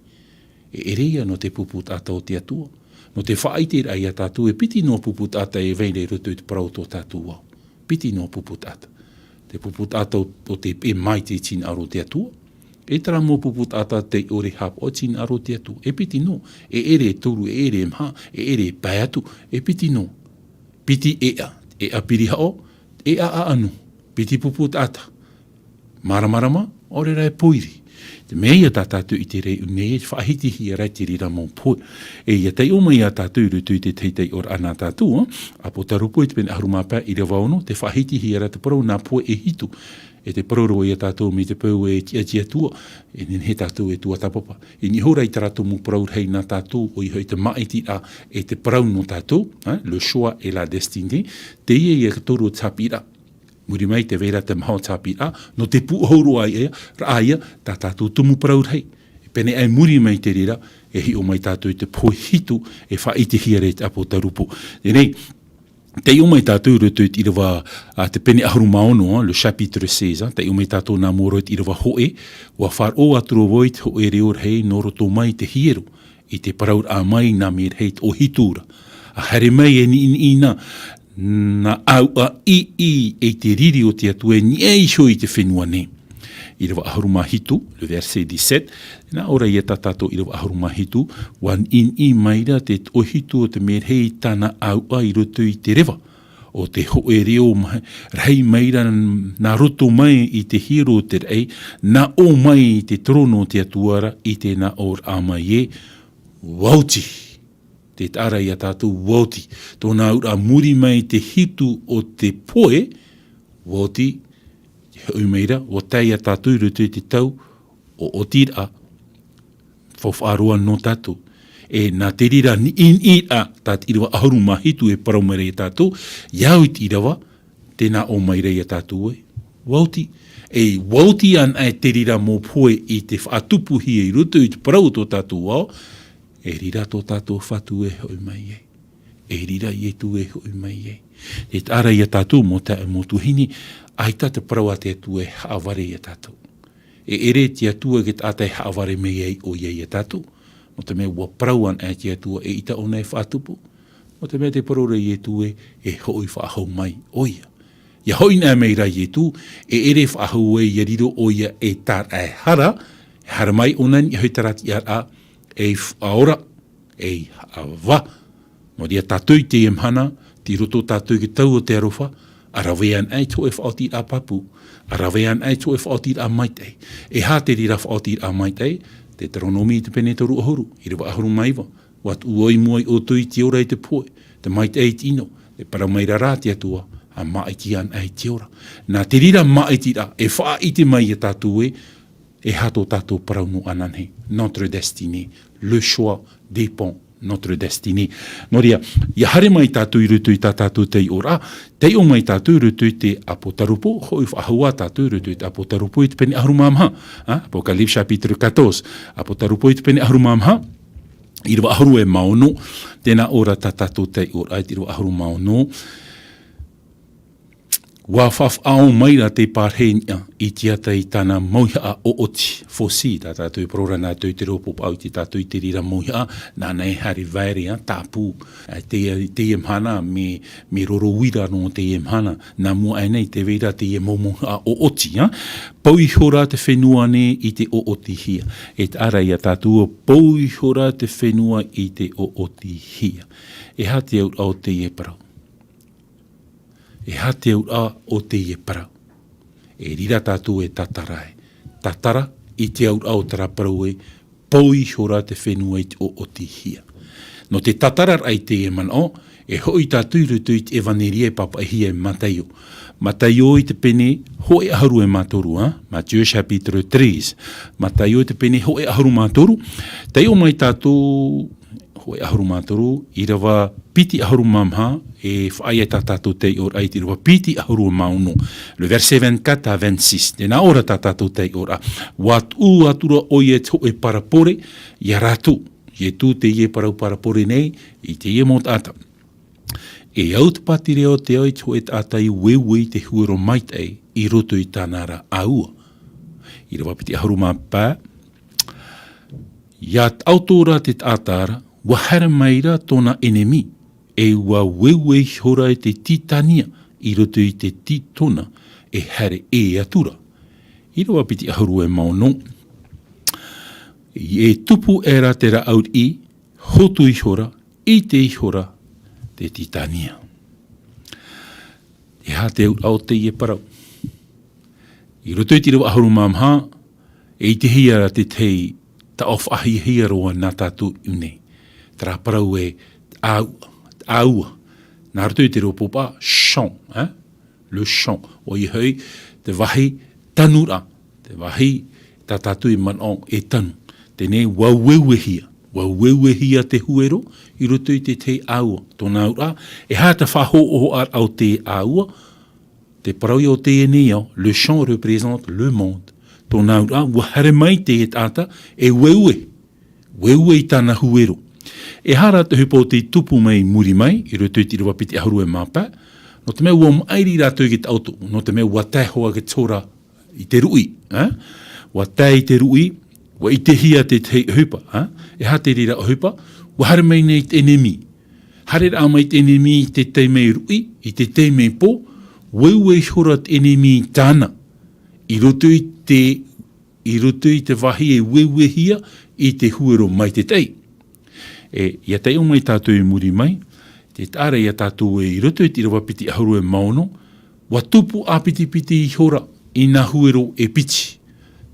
E ʻere ïa nō te pupu taʻata o te Atua. Nō te faʻaʻiteraʻa iā tātou, e piti noa pupu taʻata e vai ra i roto i te parau o tō tātou ao. Piti noa pupu taʻata. Te pupu taʻata o, o te peʻe mai i te hinaʻaro o te Atua. E terā mau pupu taʻata tei ʻore e haʻapaʻo i te hinaʻaro o te Atua. E piti noa, e ʻere e toru, e ʻere e maha, e ʻere e pae atu, e piti noa. Piti ʻēʻa, ʻēʻa piri haʻo, ʻēʻa ʻaʻano, piti pupu taʻata. Māramarama, ʻaore rā e pōiri. Te mea ia tā tātou i te reira nei, e faʻahitihia ra i te reira mau pohe. E ia taiʻo mai ia tātou i roto i te tahi taiʻoraʻa nā tātou, ā, ʻApotarupo i te pene ʻahuru mā pae ʻīrava ono, tē faʻahitihia ra te parau nā pohe e hitu. E tē parau ra ia tātou mai te peu e tiʻa te Atua, e nehenehe tātou e tuatāpapa. I niʻa iho ra i terā tumu parau rahi nā tātou, ʻoia hoʻi te māʻitiraʻa e te parau nō tātou, hein, le choix et la destinée, teie ia te toru o te haʻapiʻiraʻa. Muri mai tē vai ra te maha o te haʻapiʻiraʻa, nō te pūʻohu roa ia, raʻa ia, tā tātou tumu parau rahi. E pēneiaʻe muri mai i te reira, e hiʻo mai tātou i te pohe hitu, e faʻaʻitehia ra e te ʻApotarupo. Teie nei, taiʻo mai tātou i roto i te ʻīrava, ā, te pene ʻahuru mā ono, ā, le chapitre seize, ā, taiʻo mai tātou nā mua roa i te ʻīrava hōʻē, ʻua faʻaroʻo atu ra vau i te hōʻē reo rahi nō roto mai i te hiero, i te parauraʻa mai nā Merahi te ʻohitu ra. ʻA haere mai e niʻiniʻi na, nā ʻāuʻa ʻī, ʻī, e te riri o te Atua e niʻa iho i te fenua nei. ʻĪrava ʻahuru mā hitu, le verset dix-sept, nā ʻō ra ia tā tātou ʻīrava ʻahuru mā hitu, ʻua niʻiniʻi mai ra te ʻohitu o te Merahi i tāna ʻāuʻa i roto i te reva. ʻO te hōʻē reo mai, rahi mai ra nā roto mai i te hiero o te raʻi, nā ʻō mai i te terōno o te Atua ra, i te nā ʻōraʻa mai ē, ʻua oti. Tē taʻa ra ia tātou, ʻua oti. Tōna auraʻa muri mai i te hitu o te pohe, ʻua oti, e hoʻi mai ra, ʻua tae ia tātou i roto i te tau o ʻotiraʻa, faufaʻa roa nō tātou. E nā te reira niʻiniʻiraʻa, tā te ʻīrava ʻahuru mā hitu e parau mai ra ia tātou, i au i te ʻīrava, tē nā ʻō mai ra ia tātou ē, ʻua oti. E ʻua oti anaʻe te reira mau pohe i te faʻatupuhia i roto i te parau o tō tātou ao, e riro tō tātou Fatu e hoʻi mai ai. E riro Ietu e hoʻi mai ai. E taʻa ra ia tātou mau taeaʻe, mau tuahine, ʻaita te parau a te Atua e haʻavare ia tātou. E ʻere te Atua i te taʻata e haʻavare mai ai ʻoia ia tātou. Nō te mea ʻua parau anaʻe te Atua eʻita ʻōna e faʻatupu. Nō te mea tē parau ra Ietu ē, e hoʻi faʻahou mai ʻoia. ʻIa hoʻi anaʻe mai ra Ietu, e ʻere faʻahou ai ʻia riro ʻoia ei tāraʻehara, e haere mai ʻōna i niʻa i terā tiʻaraʻa, ei faʻaora, ei haʻavā. Nō reira tātou i teie mahana, tei roto tātou i te tau o te aroha, ʻa rave anaʻe i te hōʻē faʻaotiraʻa pāpū, ʻa rave anaʻe i te hōʻē faʻaotiraʻa maitaʻi. E aha te reira faʻaotiraʻa maitaʻi? Teuteronome i te pene toru ʻahuru, ʻīrava ʻahuru mā iva, ʻua tuʻu ʻoe i mua ia ʻoutou i te ora e te pohe, te maitaʻi e te ʻino, e parau mai ra rā te Atua, ʻa māʻiti anaʻe i te ora. Nā te reira māʻitiraʻa, e faʻaʻite mai ia tātou ē, e aha tō tātou parau nō ananahi, notre destinée, le choix dépend notre destinée. Nō reira, ʻia haere mai tātou i roto i tā tātou taiʻoraʻa, taiʻo mai tātou i roto i te ʻApotarupo, hoʻi faʻahou ā tātou i roto i te ʻApotarupo i te pene ʻahuru mā maha, ā, Apocalypse chapitre quatorze, ʻApotarupo i te pene ʻahuru mā maha, ʻīrava ʻahuru e mā ono, tē nā ʻō ra tā tātou taiʻoraʻa i te ʻīrava ʻahuru mā ono, ʻUa faʻaʻau mai ra te pārahi niʻa i te ata i tāna mauhaʻa ʻoʻoti, faucille, tā tātou e parau ra nā tātou i te reo pāpū i te tātou i te reira mauhaʻa, nāna e haere vaere, ā, tāpū. Ā, teie, teie mahana, mea, mea roro uira nō teie mahana, nā mua aʻe nei tē vai ra teie mau mauhaʻa ʻoʻoti, ā. Pau ihora te fenua nei i te ʻoʻotihia. E taʻa ra ia tātou, pau ihora te fenua i te ʻoʻotihia. E aha te auraʻa o teie parau? E aha te auraʻa o teie parau? E riro tātou e tātara ai. Tātara i te auraʻa o terā parau ē, pau ihora te fenua i te ʻoʻotihia. Nō te tātararaʻa i teie manaʻo, e hoʻi tātou i roto i te ʻEvaneria e pāpaʻihia e Mataio. Mataio i te pene hōʻē ʻahuru e mā toru, ā? Matthieu chapitre treize. Mataio i te pene hōʻē ʻahuru mā toru. Taiʻo mai tātou, hōʻē ʻahuru mā toru, ʻīrava piti ʻahuru mā maha, e faʻaea tā tātou taiʻoraʻa i te ʻīrava piti ʻahuru mā ono. Le verset vingt-quatre à vingt-six. Tē nā ʻō ra tā tātou taiʻoraʻa. ʻUa tuʻu atu ra ʻoia i te hōʻē parabole ia rātou. Ietu teie e parau parabole nei, i teie mau taʻata. E au te pātireia o te ao i te hōʻē taʻata i ueue i te huero maitaʻi i roto i tāna ra ʻāua. ʻĪrava piti ʻahuru mā pae. ʻIa taʻoto ra te taʻata ra, ʻua haere mai ra tōna ʻenemi, e ʻua ueue ihora i te tītania i roto i te tītona e haere ʻē atu ra. ʻĪrava piti ʻahuru e mā ono. E tupu ʻē rā te rāʻau riʻi, hotu ihora, ʻite ihora te titania. E aha te auraʻa o teie parau? I roto i te ʻīrava ʻahuru mā maha, e ʻitehia ra te tahi taʻo faʻahiahia roa nā tātou i ʻō nei. Terā parau e ʻāua, ʻāua. Nā roto i te reo pōpā, champ, eh? Le champ. ʻOia hoʻi, te vāhi tanuraʻa, te vāhi tā tātou e manaʻo e tanu. Teie nei, ʻua ueuehia. ʻUa ueuehia te huero i roto i te tahi ʻāua. Tōna auraʻa, e aha te faʻahoʻohoʻaraʻa o te ʻāua, te parau ia o teie nei ao, le champ représente le monde. Tōna auraʻa, ʻua haere mai te taʻata e ueue. Ueue i tāna huero. E aha rā te ʻohipa o tei tupu mai muri mai, i roto i te ʻīrava piti ʻahuru e mā pae, nō te mea ʻua maʻiri rātou i te taʻoto, nō te mea ʻua tae hoʻi te ora i te ruʻi, eh? ʻUa tae i te ruʻi, ʻua ʻitehia te tahi ʻohipa, eh? E aha te reira ʻohipa? ʻUa haere mai nei te ʻenemi. Haereraʻa mai te ʻenemi i te taime ruʻi, i te taime pō, ueue ihora te ʻenemi i tāna. I roto i te, i roto i te vāhi e ueuehia i te huero maitaʻi. E, ʻia taiʻo mai tātou i muri mai, tē taʻa ra ia tātou ē i roto i te ʻīrava piti ʻahuru e mā ono, ʻua tupu ʻāpitipiti ihora i nā huero e piti.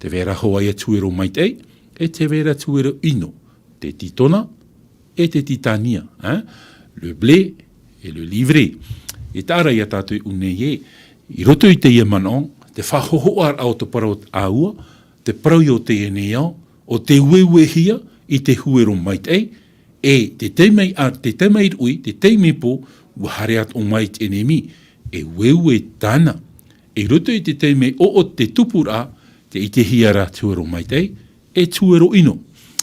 Tē vai ra hoʻi ia te huero maitaʻi, e tē vai ra te huero ʻino, te titona, e te titania, eh? Le blé et le livret. E taʻa ra ia tātou i ʻō nei ē, i roto i teie manaʻo, te faʻahoʻohoʻaraʻa o te parau ʻāua, te parau ia o teie nei ao, ʻo tē ueuehia i te huero maitaʻi, e te taime, a, te taime ruʻi, te taime pō, ʻua haere atoʻa mai te ʻenemi, e ueue tāna. I roto i te taime ʻoʻoti, te tupuraʻa, tē ʻitehia ra te huero maitaʻi, e te huero ʻino.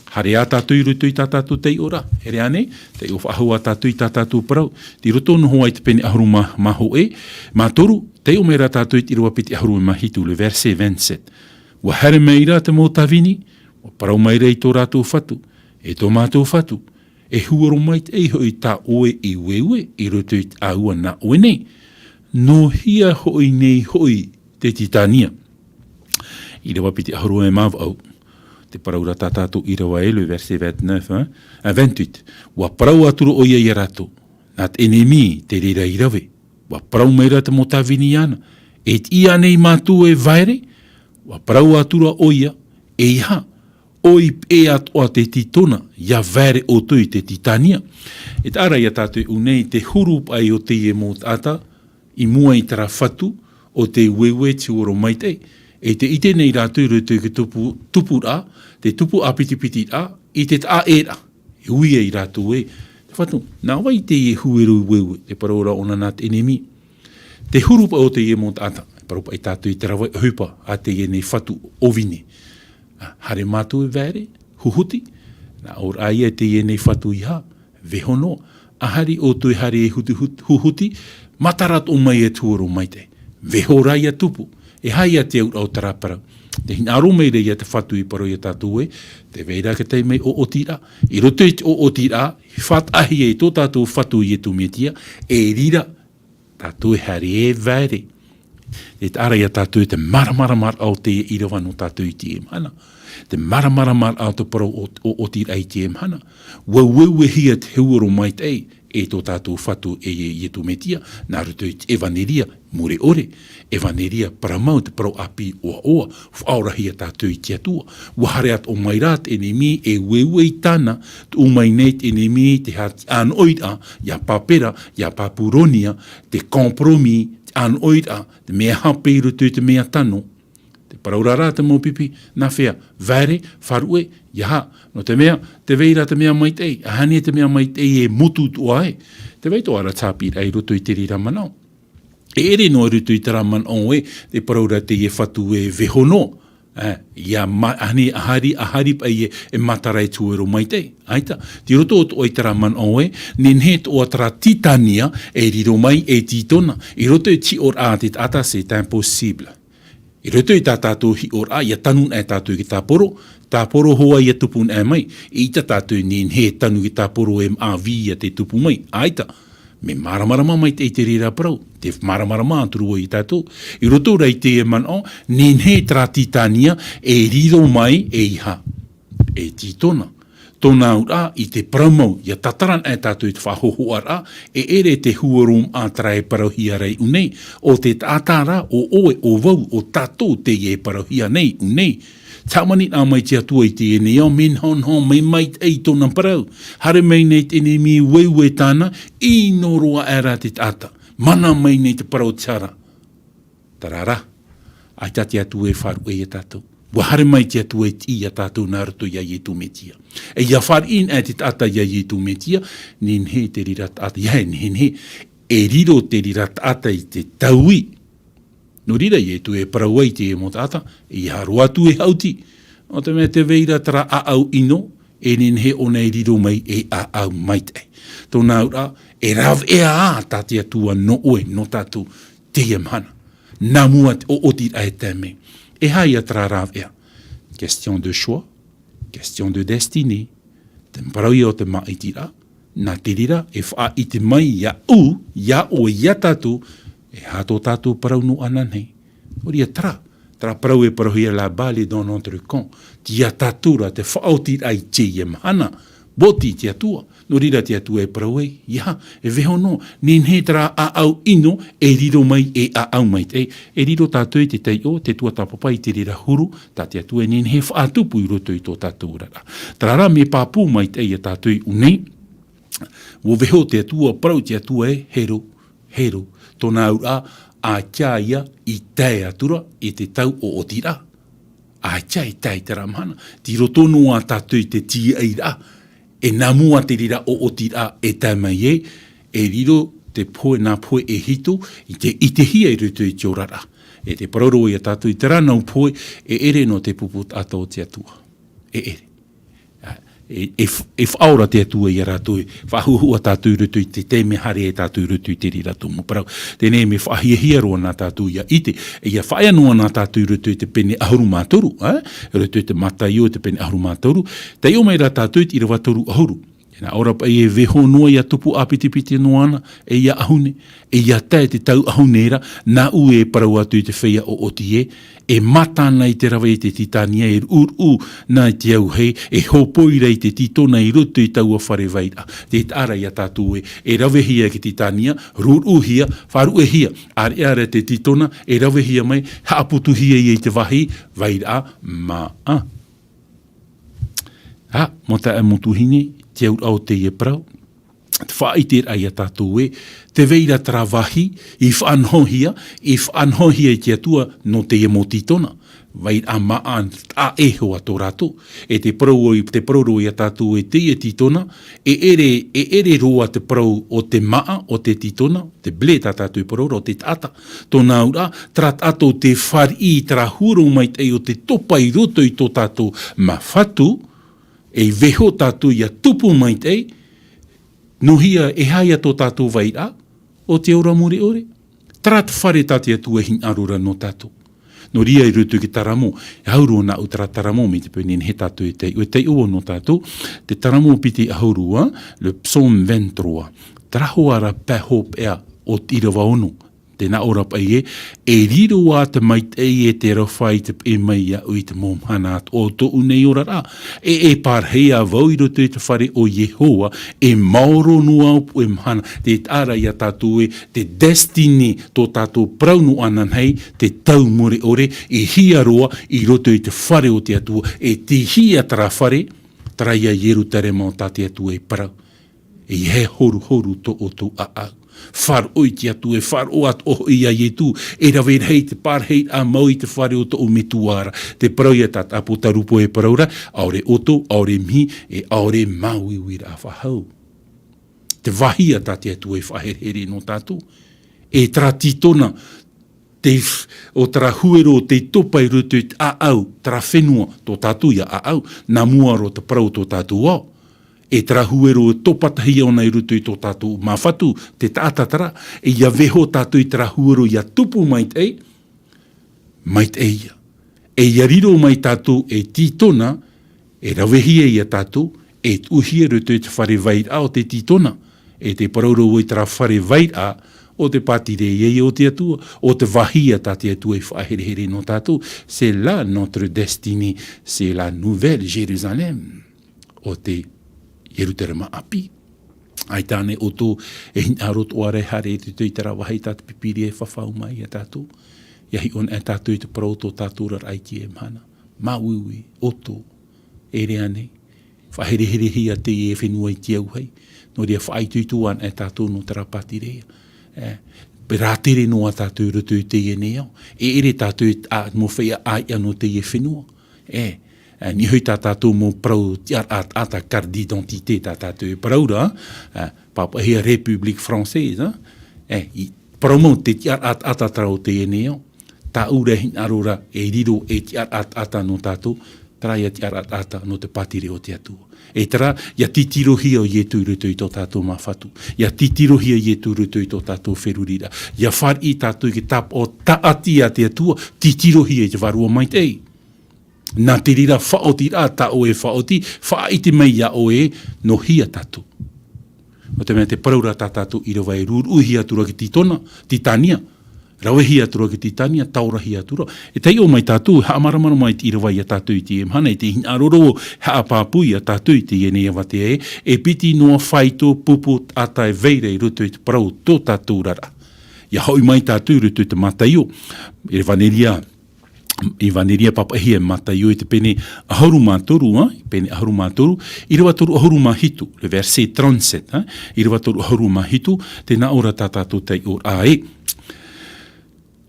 Haere ā tātou i roto i tā tātou taiʻoraʻa, e ʻere ānei, taiʻo faʻahou ā tātou i tā tātou parau. Tei roto noa hoʻi i te pene ʻahuru mā, mā hōʻē, mā toru, taiʻo mai rā tātou i te ʻīrava piti ʻahuru e mā hitu, le verset vingt-sept. ʻUa haere mai ra te mau tāvini, ʻua parau mai ra i tō rātou Fatu, e tō mātou Fatu, e huero maitaʻi hoʻi tā ʻoe i ueue i roto i te ʻāua nā ʻoe nei. Nō hea hoʻi nei hoʻi te titania? ʻĪrava piti ʻahuru e mā vaʻu, te parau ra tā tātou ʻīrava ē, le verset vingt-neuf, hein, à vingt-huit. ʻUa parau atura ʻoia ia rātou, nā te ʻenemi te reira i rave. ʻUa parau mai ra te mau tāvini iāna, e tiʻi ānei mātou e vaere? ʻUa parau atura ʻoia, ʻeiaha, ʻoi peʻe atoʻa te titona, ʻia vaere ʻoutou i te titania. E taʻa ra ia tātou i ʻō nei te huru paʻi o teie mau taʻata, i mua i terā Fatu, ʻo tē ueue i te huero maitaʻi. E tē ʻite nei rātou i roto i te tupu, tupuraʻa, te tupu ʻāpitipitiraʻa, i te taʻaʻēraʻa. E ui ai rātou ē, te Fatu, nā vai teie huero i ueue, te parau ra ʻōna nā te ʻenemi. Te huru paʻi o teie mau taʻata, parau paʻi tātou i te rave ʻohipa a teie nei Fatu ʻōvini. Ā, haere mātou e vaere, huhuti, nā ʻō ra ia teie nei Fatu ʻeiaha, vaiiho noa. ʻAhari ʻoutou e haere e huti, hut-, huhuti, matara atoʻa mai e te huero maitaʻi. Vaiiho rā ʻia tupu, e aha ia te auraʻa o terā parau? Tē hinaʻaro mai ra ia te Fatu i parau ia tātou ē, tē vai ra te taime ʻoʻotiraʻa. I roto i te ʻoʻotiraʻa, i faʻataʻahia e tō tātou Fatu Iesu Mesia, e riro tātou e haere e vaere. E taʻa ra ia tātou i te māramaramaraʻa o teie ʻīrava nō tātou i teie mahana. Te māramaramaraʻa o te parau ʻo, ʻoʻotiraʻa i teie mahana. ʻUa ueuehia te huero maitaʻi e tō tātou Fatu e, e Iesu Mesia, nā roto i te ʻevaneria mure ʻore, ʻevaneria parau mau, te parau ʻāpī ʻoaʻoa, faʻaorahia tātou i te Atua. ʻUa haere atoʻa mai rā te ʻenemi e ueue i tāna, tuʻu mai nei te ʻenemi, te ha-, te ʻānoʻiraʻa, ia Pāpera, ia Papuronia, te compromis, te ʻānoʻiraʻa, te mea hape i roto i te mea tano. Te parau ra rā te mau pipi, nā hea, vaere, faʻaruʻe, ʻeiaha, nō te mea, tē vai ra te mea maitaʻi, ʻaita e te mea maitaʻi e motu atoʻa ai. Tē vai atoʻa ra te haʻapiʻiraʻa i roto i te reira manaʻo. E ʻere noa i roto i terā manaʻo ē, te parau ra teie Fatu e vaiiho noa. Ā, ʻia ma-, ʻaita, ʻaita, ʻaita paʻi e, e matara e te huero maitaʻi. ʻAita, tei roto atoʻa i terā manaʻo ē, nehenehe atoʻa terā titania e riro mai e titona. I roto i te hiʻoraʻa a te taʻata, c'est impossible. I roto i tā tātou hiʻoraʻa, ʻia tanu anaʻe tātou i te tāporo, tāporo hoʻi ʻia tupu anaʻe mai, ʻeita tātou e nehenehe e tanu i te tāporo e maʻa vī ia te tupu mai, ʻaita. Mea māramarama maitaʻi te reira parau, tē māramarama atu ra ia tātou. I roto rā i teie manaʻo, nehenehe terā titania e riro mai ʻeiaha. e tītona. Tōna auraʻa i te parau mau, ʻia tātara anaʻe tātou i te faʻahōhoʻaraʻa, e ʻere te huru ʻāmui terā e parauhia ra i ʻō nei, ʻo te taʻata ra, ʻo ʻoe, ʻo vau, ʻo tātou teie e parauhia nei i ʻō nei. Te hāmaniraʻa mai te Atua i teie nei ao, mea nahonaho mai maitaʻi tōna parau. Haere mai nei te ʻenemi, ueue tāna, ʻino roa aʻera te taʻata. Mana mai nei te parau o te hara. Terā rā, ʻaita te Atua e faʻaruʻe ia tātou. ʻUa haere mai te Atua e tiʻi ia tātou nā roto ia Ietu Metia. E ʻia fāriʻi anaʻe te taʻata ia Ietu Metia, nehenehe te reira taʻata, ʻia nehenehe, e riro te reira taʻata i te taui. Nō reira Ietu e parau ai i te mau taʻata, ʻeiaha roa atu e haʻuti. Nō te mea tē vai ra terā ʻāʻau ʻino, e nehenehe ʻōna e riro mai ei ʻāʻau maitaʻi. Tōna auraʻa, e rāveʻa ā tā te Atua nō ʻoe, nō tātou, teie mahana. Nā mua te ʻoʻotiraʻa e tae mai. E aha ia terā rāveʻa? Question de choix, question de destinée. Te parau ia o te māʻitiraʻa, nā te reira, e faʻaʻite mai iāʻu, iā ʻoe, iā tātou, e aha tō tātou parau nō ananahi. Nō reira terā, terā parau e parauhia, la balle est dans notre camp. Tei iā tātou ra te faʻaotiraʻa i teie mahana, ʻoti te Atua. Nō reira te Atua e parau ai, ʻeiaha, e vaiiho noa, nehenehe terā ʻāʻau ʻino, e riro mai ei ʻāʻau maitaʻi, e riro tātou i te taiʻo, te tuatāpapa i te reira huru, tā te Atua e nehenehe e faʻatupu i roto i tō tātou oraraʻa. Terā rā, mea pāpū maitaʻi ia tātou i ʻō nei, ʻua vaiiho te Atua, parau te Atua ē, hero, hero, tōna auraʻa, ʻaita ia i tae atu ra i te tau ʻoʻotiraʻa. ʻAita e tae i terā mahana, tei roto noa tātou i te tīaʻiraʻa, e nā mua te reira ʻoʻotiraʻa e tae mai ai, e riro te pohe, nā pohe e hitu, i te, i te ʻitehia i roto i te oraraʻa. E tē parau ra vau ia tātou i terā nau pohe, e ʻere nō te pupu taʻata o te Atua. E ʻere. E, e, e faʻaora te Atua ia rātou, e faʻahuahua tātou i roto i te taime haere ai tātou i roto i te reira tumu parau. Teie nei mea faʻahiahia roa nā tātou ʻia ʻite, e ʻia faʻaea noa nā tātou i roto i te pene ʻahuru mā toru, ā? I roto i te Mataio, te pene ʻahuru mā toru, taiʻo mai ra tātou i te ʻīrava toru ʻahuru. E nā ʻō ra paʻi e vaiiho noa ʻia tupu ʻāpitipiti noa na, e ʻia ʻahune, e ʻia tae te tau ʻahune ra, nāʻu e parau atu i te feiā ʻoʻoti ē, e mata na i te rave i te tītania, e ruʻuruʻu na i te auahi, e hōpoi ra i te tītona i roto i taua fare vairaʻa. Tē taʻa ra ia tātou ē, e ravehia i te tītania, ruʻuruʻuhia, faʻaruʻehia, ʻāreʻa ra te tītona, e ravehia mai, haʻaputuhia ia i te vāhi, vairaʻa māʻa. Ā, mau taeaʻe, mau tuahine, te auraʻa o teie parau, te faʻaʻiteraʻa ia tātou ē, tē vai ra terā vāhi i faʻanahohia, i faʻanahohia e te Atua nō teie mau tītona. Vairaʻa māʻa, taʻa ʻē iho ā tō rātou. E tē parau, tē parau ra vau ia tātou ē teie tītona, e ʻere, e ʻere roa te parau o te māʻa, o te tītona, te blé tā tātou e parau ra, o te taʻata. Tōna auraʻa, terā taʻata tē fāriʻi i terā huero maitaʻi o te topa i roto i tō tātou māfatu, e vaiiho tātou ʻia tupu maitaʻi, nō hea, e aha ia tō tātou vairaʻa, ʻo te ora mure ʻore. Terā te fare tā te Atua e hinaʻaro ra nō tātou. Nō reira i roto i te taramo, e hau roa nāʻu terā taramo mai te peu e nehenehe tātou e taiʻo, e taiʻo nō tātou, te taramo piti ʻahuru, ā, le psaume vingt-trois. Terā hoʻi ra pae hopeʻa o te ʻīrava ono. Tē nā ʻō ra paʻi ē, e riro ā te maitaʻi e te aroha i te peʻe mai iāʻu i te mau mahana atoʻa o tōʻu nei oraraʻa. E, e pārahi ā vau i roto i te fare o Iehova, e maoro noa au puʻe mahana. Tē taʻa ra ia tātou ē, te destinée, tō tātou parau nō ananahi, te tau mure ʻore, e hia roa i roto i te fare o te Atua, e tei hea terā fare, terā ia Ierutarema o tā te Atua e parau. E ʻeiaha e horuhoru tō ʻoutou ʻāʻau. Faʻaroʻo i te Atua, e faʻaroʻo atoʻa hoʻi ia Ietu, e rave rahi te pārahiraʻa mau i te fare o tōʻu Metua ra. Tē parau ia tā te ʻāpōsetolo Paulo e parau ra, ʻaore ʻoto, ʻaore mihi, e ʻaore māuiuiraʻa faʻahou. Te vāhi ïa tā te Atua e faʻaherehere nō tātou. E terā tītona, te f-, ʻo terā huero tei topa i roto i te ʻāʻau, terā fenua, tō tātou ïa ʻāʻau, nā mua roa te parau o tō tātou ao. E terā huero e topa tahi ʻōna i roto i tō tātou māfatu, te taʻata terā, e ʻia vaiiho tātou i terā huero ʻia tupu maitaʻi, maitaʻi ïa. E ʻia riro mai tātou ei tītona, e ravehia ia tātou, e tuʻuhia i roto i te fare vairaʻa o te tītona, e tē parau ra vau i terā fare vairaʻa, o te pātireia o te Atua, o te vāhi a tā te Atua i faʻaherehere nō tātou, c'est là notre destinée, c'est la nouvelle Jérusalem. O te Ierutarema ʻāpī. ʻAita ānei ʻoutou e hinaʻaro atoʻa ra e haere i te tō i terā vāhi tā te Pīpīria e fafau mai ia tātou. ʻIa hiʻo anaʻe tātou i te parau o tō tātou oraraʻa i teie mahana. Māuiui, ʻoutou, e ʻere ānei. Faʻahereherehia teie fenua i te auahi. Nō reira faʻaitoito anaʻe tātou nō terā pātireia. E, pē rā tere noa tātou i roto i teie nei ao. E ʻere tātou e, a, mau feiā ʻāiʻa nō teie fenua. E, e, niʻa hoʻi tā tātou mau parau tiʻaraʻa taʻata, carte d'identité tā tātou e parau ra, e, pāpaʻihia République française, e, e, i parau mau te tiʻaraʻa taʻata terā o teie nei ao. Tāʻu rā e hinaʻaro ra, e riro, e tiʻaraʻa taʻata nō tātou, terā ïa tiʻaraʻa taʻata nō te pātireia o te Atua. E terā, ʻia titirohia ʻo Ietu i roto i tō tātou māfatu. ʻIa titirohia Ietu i roto i tō tātou feruriraʻa. ʻIa fāriʻi tātou i te tāpaʻo tāʻati a te Atua, titirohia i te Vārua Maitaʻi. Nā te reira faʻaotiraʻa tā ʻoe e faʻaoti, faʻaʻite mai ia ʻoe, nō hea tātou. Nō te mea te parau ra tā tātou ʻīrava e rūruʻihia atu ra ki Tītona, Tītania. Ravehia atu ra ki Tītania, taorahia atu ra. E taiʻo mai tātou, e haʻamāramarama mai te ʻīrava ia tātou i teie mahana, i te hinaʻaro ra e haʻapāpū ia tātou i teie nei avatea ē, e piti noa faito pupu taʻata e vai ra i roto i te parau tō tātou oraraʻa. ʻIa hoʻi mai tātou i roto i te Mataio, Evaneria, Evaneria pāpaʻihia e Mataio i te pene ʻahuru mā toru, ā, pene ʻahuru mā toru, ʻīrava toru ʻahuru mā hitu, le verset trente-sept, ā, ʻīrava toru ʻahuru mā hitu, tē nā ʻō ra tā tātou taiʻoraʻa ē.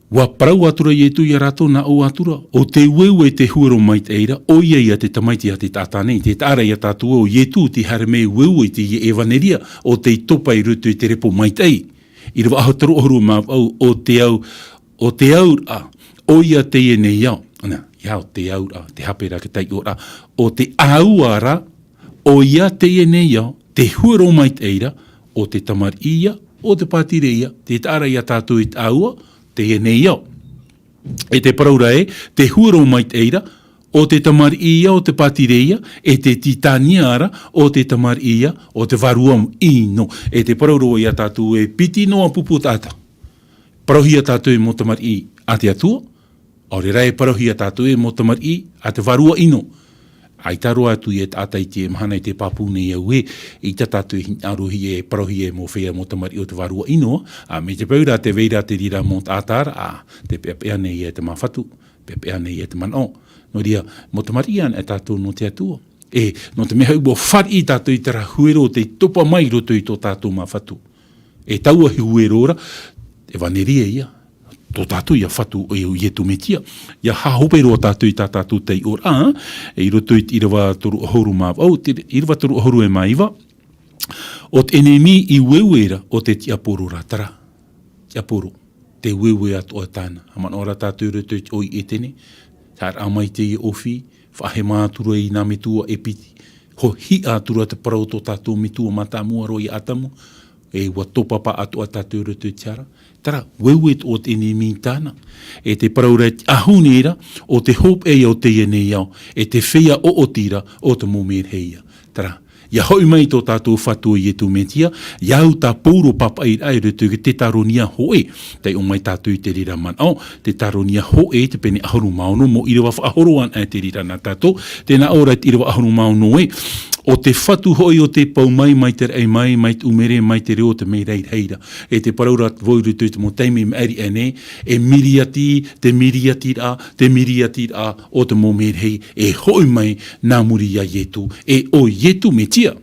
ʻUa parau atu ra Ietu ia rātou, nā ʻō atu ra, ʻo te ueue e te huero maitaʻi ra, ʻoia ïa te Tamaiti a te taʻata nei. Tē taʻa ra ia tātou ē ʻo Ietu tei haere mai e ueue i teie evanelia, ʻo tei topa i roto i te repo maitaʻi. ʻĪrava ʻahuru, toru ʻahuru mā vaʻu, ʻo te au, ʻo te auraʻa, ʻoia teie nei ao. Nā, ʻia ʻo te auraʻa, te hape ra te taiʻoraʻa, ʻo te ʻāua ra, ʻoia teie nei ao, te huero maitaʻi ra, ʻo te tamariʻi ïa, ʻo te pātireia, tē taʻa ra ia tātou i te ʻāua, teie nei ao. E te parau ra ē, te huero maitaʻi ra, ʻo te tamariʻi ïa, ʻo te pātireia, e te tītania ra, ʻo te tamariʻi ïa, ʻo te vārua ʻino. E te parau ra ia tātou ē, piti noa pupu taʻata. Parauhia tātou e mau tamariʻi a te Atua, ʻaore rā e parauhia tātou e mau tamariʻi a te vārua ʻino. ʻAita roa atu ia taʻata i teie mahana i te pāpū nei au ē, ʻeita tātou e hinaʻarohia e parauhia e mau feiā mau tamariʻi o te vārua ʻino, ā, mai te peu ra tē vai ra te reira mau taʻata ra, ā, tē peʻapeʻa nei ia te māfatu, peʻapeʻa nei ia te manaʻo. Nō reira, mau tamariʻi anaʻe tātou nō te Atua. E, nō te mea hoʻi ʻua fāriʻi tātou i terā huero tei topa mai i roto i tō tātou māfatu. E taua huero ra, evanelia ïa. Tō tātou ïa fatu ʻo Ietu Metia. ʻIa haʻahope roa tātou i tā tātou taiʻoraʻa, e i roto i te ʻīrava toru ʻahuru mā vaʻu, te ʻīrava toru ʻahuru e mā iva. ʻO te ʻenemi i ueue ra, ʻo te tiaporo ra, terā. Tiaporo. Te ueue atoʻa tāna. Haʻamanaʻo ra tātou i roto i te ʻō i ʻētene. Haʻaʻaraʻa mai teie ʻōfī, faʻahema atu ra i nā metua e piti. Hoʻi atu ra te parau o tō tātou metua mātāmua roa ia Atamu. E ʻua tōpapa atoʻa tātou i roto i te hara. Terā, ueue atoʻa te ʻenemi tāna. E te parau ra i te ʻahu nei ra, ʻo te hopeʻa ïa o teie nei ao, e te feiā ʻoʻoti ra, ʻo te mau merahi ïa. Terā, ʻia hoʻi mai tō tātou fatu ʻo Ietu Metia, ʻia au tā Pauro pāpaʻiraʻa i roto i te Tetaronia hōʻē. Taiʻo mai tātou i te reira manaʻo, Tetaronia hōʻē, te pene ʻahuru mā ono, mau ʻīrava faʻahoro anaʻe te reira nā tātou, tē nā ʻō ra i te ʻīrava ʻahuru mā ono ē, ʻo te fatu hoʻi o tei pau mai, mai te raʻi mai, mai te ʻumere, mai te reo, te mea rahi ra. E te parau ra vau i roto i te mau taime i maʻiri aʻe nei, e Miriati, te Miriatiraʻa, te Miriatiraʻa o te mau merahi, e hoʻi mai nā muri ia Ietu, e ʻo Ietu Metia.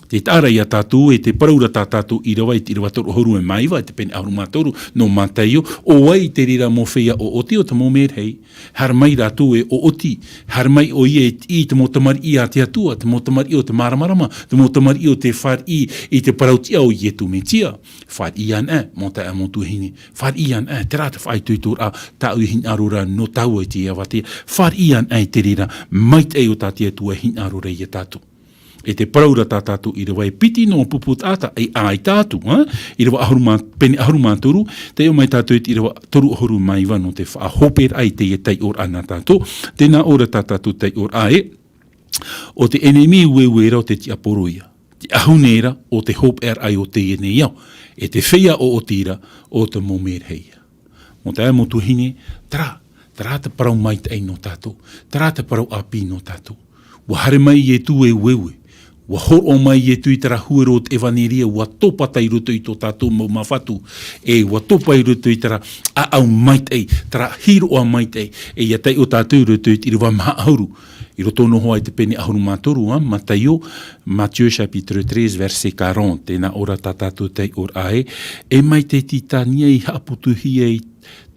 Tē taʻa ra ia tātou, e te parau ra tā tātou ʻīrava i te ʻīrava toru ʻahuru e mā iva, e te pene ʻahuru mā toru, nō Mataio, ʻo vai te reira mau feiā ʻoʻoti o te mau merahi. Haere mai rātou e ʻoʻoti, haere mai ʻoia e tiʻi i te mau tamariʻi a te Atua, te mau tamariʻi o te māramarama, te mau tamariʻi o te fāriʻi i te parau tiʻa o Ietu Metia. Fāriʻi anaʻe, mau taeaʻe, mau tuahine, fāriʻi anaʻe, terā te faʻaitoitoraʻa, tāʻu e hinaʻaro ra nō tāua i teie avatea, fāriʻi anaʻe i te reira maitaʻi o tā te Atua e hinaʻaro ra ia tātou. E te parau ra tā tātou ʻīrava e piti noa pupu taʻata, e ʻaita atu, ā? ʻĪrava ʻahuru mā, pene ʻahuru mā toru, taiʻo mai tātou i te ʻīrava toru ʻahuru mā iva nō te faʻahoperaʻa i teie taiʻoraʻa nā tātou, tē nā ʻō ra tā tātou taiʻoraʻa ē, ʻo te ʻenemi ueue ra ʻo te tiaporo ïa. Te ʻAhu nei ra o te hopeʻaraʻa o teie nei ao, e te feiā ʻoʻoti ra o te mau merahi. Mau taeaʻe, mau tuahine, terā, terā te parau maitaʻi nō tātou, terā te parau ʻāpī nō tātou. ʻUa haere mai Ietu e ueue. ʻUa hōroʻa mai Ietu i terā huero o te ʻevaneria, ʻua topa i roto i tō tātou mau māfatu, e ʻua topa i roto i terā ʻāʻau maitaʻi, terā hīroʻa maitaʻi, e ʻia taiʻo tātou i roto i te ʻīrava maha ʻahuru. I roto noa hoʻi i te pene ʻahuru mā toru, ā, Mataio, Matthieu chapitre treize, verset quarante, tē nā ʻō ra tā tātou taiʻoraʻa ē, e mai te tītania i haʻaputuhia, i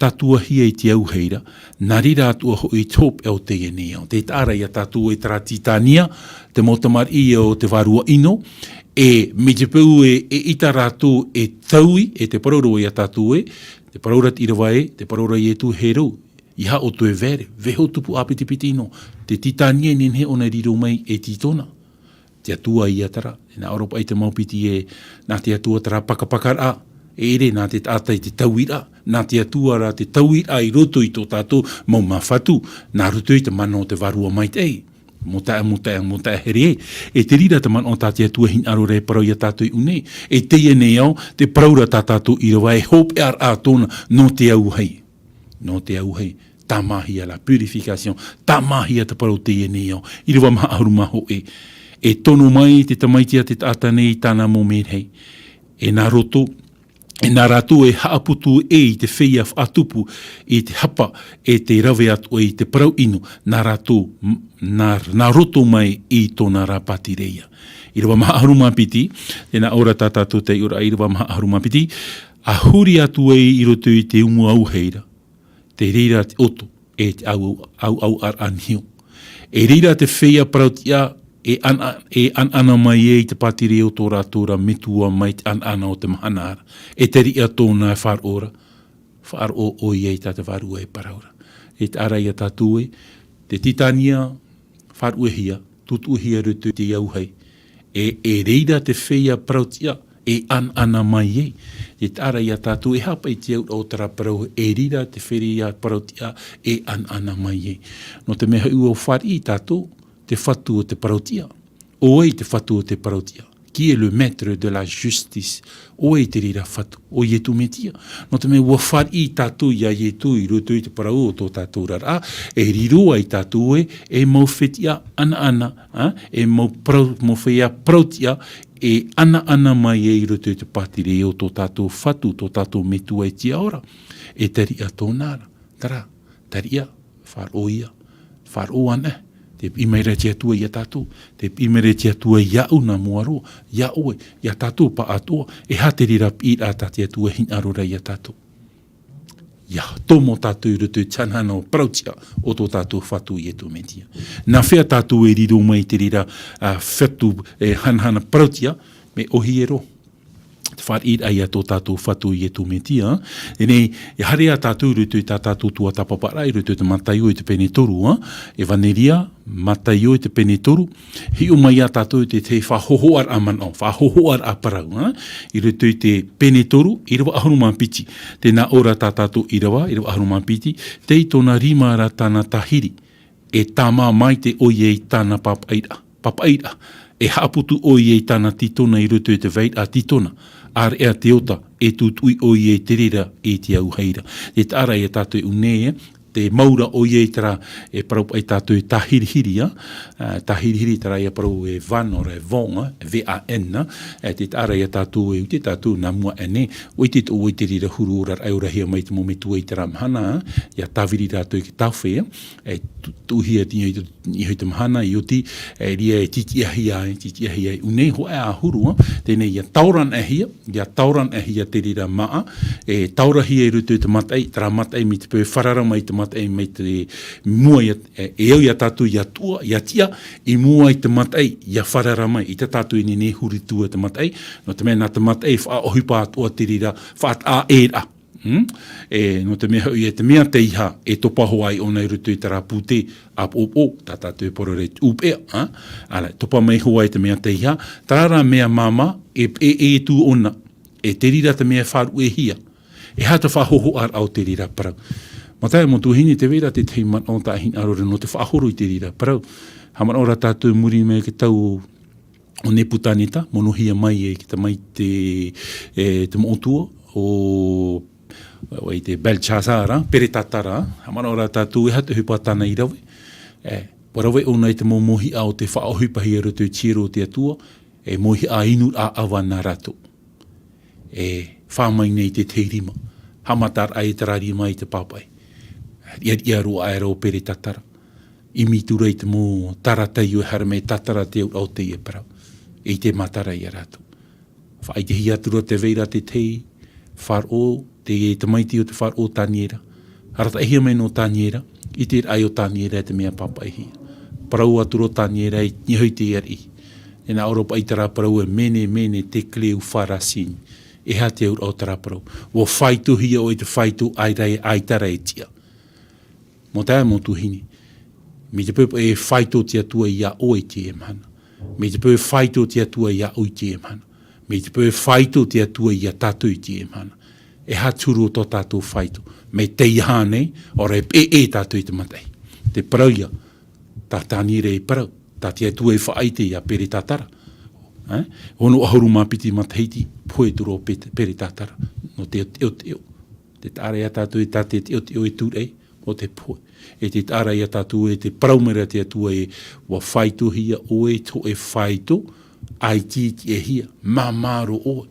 tātuahia i te auahi ra, nā reira atoʻa hoʻi te hopeʻa o teie nei ao. Tē taʻa ra ia tātou ē terā tītania, te mau tamariʻi o te vārua ʻino, e mai te peu e, e ʻita rātou e taui, e te parau ra ʻoia ia tātou ē, te parau ra te ʻīrava ē, te parau ra Ietu, e riro, ʻeiaha ʻoutou e vere, vaiiho tupu ʻāpitipiti noa, te tītania e nehenehe ʻōna e riro mai e tītona. Te Atua ia terā, e nā ʻō ra paʻi te mau piti ē, nā te Atua terā pakapakaraʻa, e ʻere nā te taʻata i te tauiraʻa, nā te Atua rā te tauiraʻa i roto i tō tātou mau māfatu, nā roto i te mana o te Vārua Maitaʻi. Mau taeaʻe, mau taeaʻe, mau taeaʻe here ē, e te reira te manaʻo tā te Atua e hinaʻaro ra e parau ia tātou i ʻō nei, e teie nei ao, te parau ra tā tātou ʻīrava e hopeʻaraʻa tōna nō te auahi. Nō te auahi, tāmāhia la purification, tāmāhia te parau teie nei ao, ʻīrava maha ʻahuru mā hōʻē. E tono mai te tamaiti a te taʻata nei i tāna mau merahi. E nā roto, e nā rātou e haʻaputu ē i te feiā faʻatupu, i te hapa, e te rave atoʻa i te parau ʻino, nā rātou, m-, nā, nā roto mai i tōna ra pātireia. ʻĪrava maha ʻahuru mā piti, tē nā ʻō ra tā tātou taiʻoraʻa, ʻīrava maha ʻahuru mā piti, a huri atu ai i roto i te umu auahi ra, te reira te ʻoto, e te au, au, au, ar-, anihio. E reira te feiā parautiʻa, e ana, e anaana mai ai te pātireia o tō rātou ra metua mai te anaana o te mahana ra. E te riʻi tōna e faʻaroʻo ra, faʻaroʻo ʻoia i tā te Vārua e parau ra. E taʻa ra ia tātou ē, te tītania, faʻaruʻehia, tūtuʻuhia i roto i te auahi. E, e reira te feiā parautiʻa, e anaana mai ai. E taʻa ra ia tātou, e hapa i te auraʻa o terā parau, e reira te feiā parautiʻa, e anaana mai ai. Nō te mea hoʻi ʻua fāriʻi tātou, te fatu o te parautiʻa. ʻO vai te fatu o te parautiʻa? Qui est le maître de la justice? ʻO vai te reira fatu? ʻO Ietu Metia. Nō te mea ʻua fāriʻi tātou ia Ietu i roto i te parau o tō tātou oraraʻa, e riro ai tātou ē, e mau fetiʻa anaana, ā, e mau parau, mau feiā parautiʻa, e anaana mai ai i roto i te pātireia o tō tātou fatu, tō tātou metua i te ao ra, e te riʻi tōna ra. Terā, te riʻi, faʻaroʻo ia, faʻaroʻo ana, tē piʻi mai ra te Atua ia tātou, tē piʻi mai ra te Atua iāʻu nā mua roa, ia ʻoe, ia tātou pāʻatoʻa, e aha te reira piʻiraʻa tā te Atua e hinaʻaro ra ia tātou. ʻIa tomo tātou i roto i te hanahana parautiʻa o tō tātou fatu Ietu Metia. Nā hea tātou e riro mai te reira, ā, fatu, e hanahana parautiʻa, mea ʻōhie roa. Te fāriʻiraʻa ia tō tātou fatu Ietu Metia. E nei, e haere ā tātou i roto i tā tātou tuatāpaparaʻa, i roto i te Mataio i te pene toru, ā, ʻEvaneria, Mataio i te pene toru, hiʻo mai ā tātou i te, te faʻahōhoʻaraʻa manaʻo, faʻahōhoʻaraʻa parau, ā, i roto i te pene toru, ʻīrava ʻahuru mā piti, tē nā ʻō ra tā tātou ʻīrava, ʻīrava ʻahuru mā piti, tei tōna rima ra tāna tāhiri, e tāmā maitaʻi ʻoia i tāna pāpaʻiraʻa, pāpaʻiraʻa, e haʻaputu ʻoia i tāna tītona i roto i te vairaʻa tītona, ʻāreʻa te ota, e tūtuʻi ʻoia i te reira i te auahi ra. E taʻa ra ia tātou i ʻō nei, ē, tē mau ra ʻoia i terā, e parau paʻi tātou e tāhirihiri, ā, ā, tāhirihiri terā ia parau e van, ʻo rā e van, ā, V A N, ā, e tē taʻa ra ia tātou e ʻite tātou nā mua aʻe nei, ʻua ʻite tō ʻoe i te reira huru oraraʻa e orahia mai te mau metua i terā mahana, ā, ʻia tāviri rātou i te taofe, ā, e tu-, tuʻuhia i te, i te, i te mahana, i oti, e reira e tītiʻahia ai, tītiʻahia ai. ʻUa nei hoʻi ā huru, ā, teie nei ʻia taora anaʻe hia, ʻia taora anaʻe hia te reira māʻa, e taorahia i roto i te mataʻi, terā mataʻi mai te peu e fārara mai te mataʻi mai te mua ia, e, e au ia tātou ʻia tuʻa, ʻia tiʻa, i mua i te mataʻi, ʻia fārara mai, ʻaita tātou e nehenehe e huri atu i te mataʻi, nō te mea nā te mataʻi e faʻaʻohipa atoʻa te reira, faʻataʻa ʻē ra. Hmm? E, nō te mea hoʻi, e te mea teiaha, e topa hoʻi ʻōna i roto i terā pūtē, ʻāpoʻopoʻo, tā tātou e parau ra i te ʻūpeʻa, ā? ʻĀreʻa, topa mai hoʻi te mea teiaha, terā rā mea māmā, e, e, e tū ʻōna, e te reira te mea e faʻaruʻehia. E aha te faʻahōhoʻaraʻa o te reira parau? Mau taeaʻe, mau tuahine, tē vai ra te tahi manaʻo tā e hinaʻaro ra nō te faʻahoro i te reira parau. Haʻamanaʻo ra tātou i muri mai i te tau o Nepukaneta, monohia mai e te tamaiti, e, te moʻotua, o, o te Belchasara, Peretatara, haʻamanaʻo rā tātou e aha te ʻohipa tāna i rave. E, ʻua rave ʻōna i te mau mōhiʻa o te faʻaʻohipahia i roto i te hiero o te Atua, e mōhiʻa inu ʻāʻava nā rātou. E fā mai nei te tahi rima. Haʻamataraʻa e terā rima i te pāpaʻi. Riʻariʻa roa aʻera ʻo Peretatara. ʻImi atu ra i te mau tara taiʻo e haere mai e tatara te auraʻa o teie parau. E ʻite matara ia rātou. Faʻaʻitehia atu ra tē vai ra te tahi faʻaroʻo, te tamaiti o te faʻaroʻo o Taniera. Arataʻihia mai nō Taniera, ʻiteraʻa ʻo Taniera e te mea pāpaʻihia. Parau atu ra ʻo Taniera i niʻa i te ariʻi. E nā ʻō ra paʻi terā parau e mene, mene, tekle, ufarasini. E aha te auraʻa o terā parau? ʻUa faitohia ʻoe i te faito ʻaita rā e, ʻaita rā e tiʻa. Mau taeaʻe, mau tuahine. Mai te peu e faito te Atua ia ʻoe i teie mahana. Mai te peu e faito te Atua ia ʻoe i teie mahana. Mai te peu e faito te Atua ia tātou i teie mahana. E aha te huru o tō tātou faito? Mai teie nei, ʻaore rā e peʻe tātou i te mataʻi. Te parau ia, tā Taniera e parau, tā te Atua e faʻaʻite ia Peretatara. E? Ono ʻahuru mā piti matahiti, pohe atu ra ʻo Pe-, Peretatara, nō te teʻoteʻo. Te taʻa ra ia tātou e tā te teʻoteʻo e tūraʻi, ʻo te pohe. E te taʻa ra ia tātou e te parau mai ra te Atua e, ʻua faitohia ʻoe i tō ʻoe faito, ʻaita i tiʻahia, māmā roa ʻoe.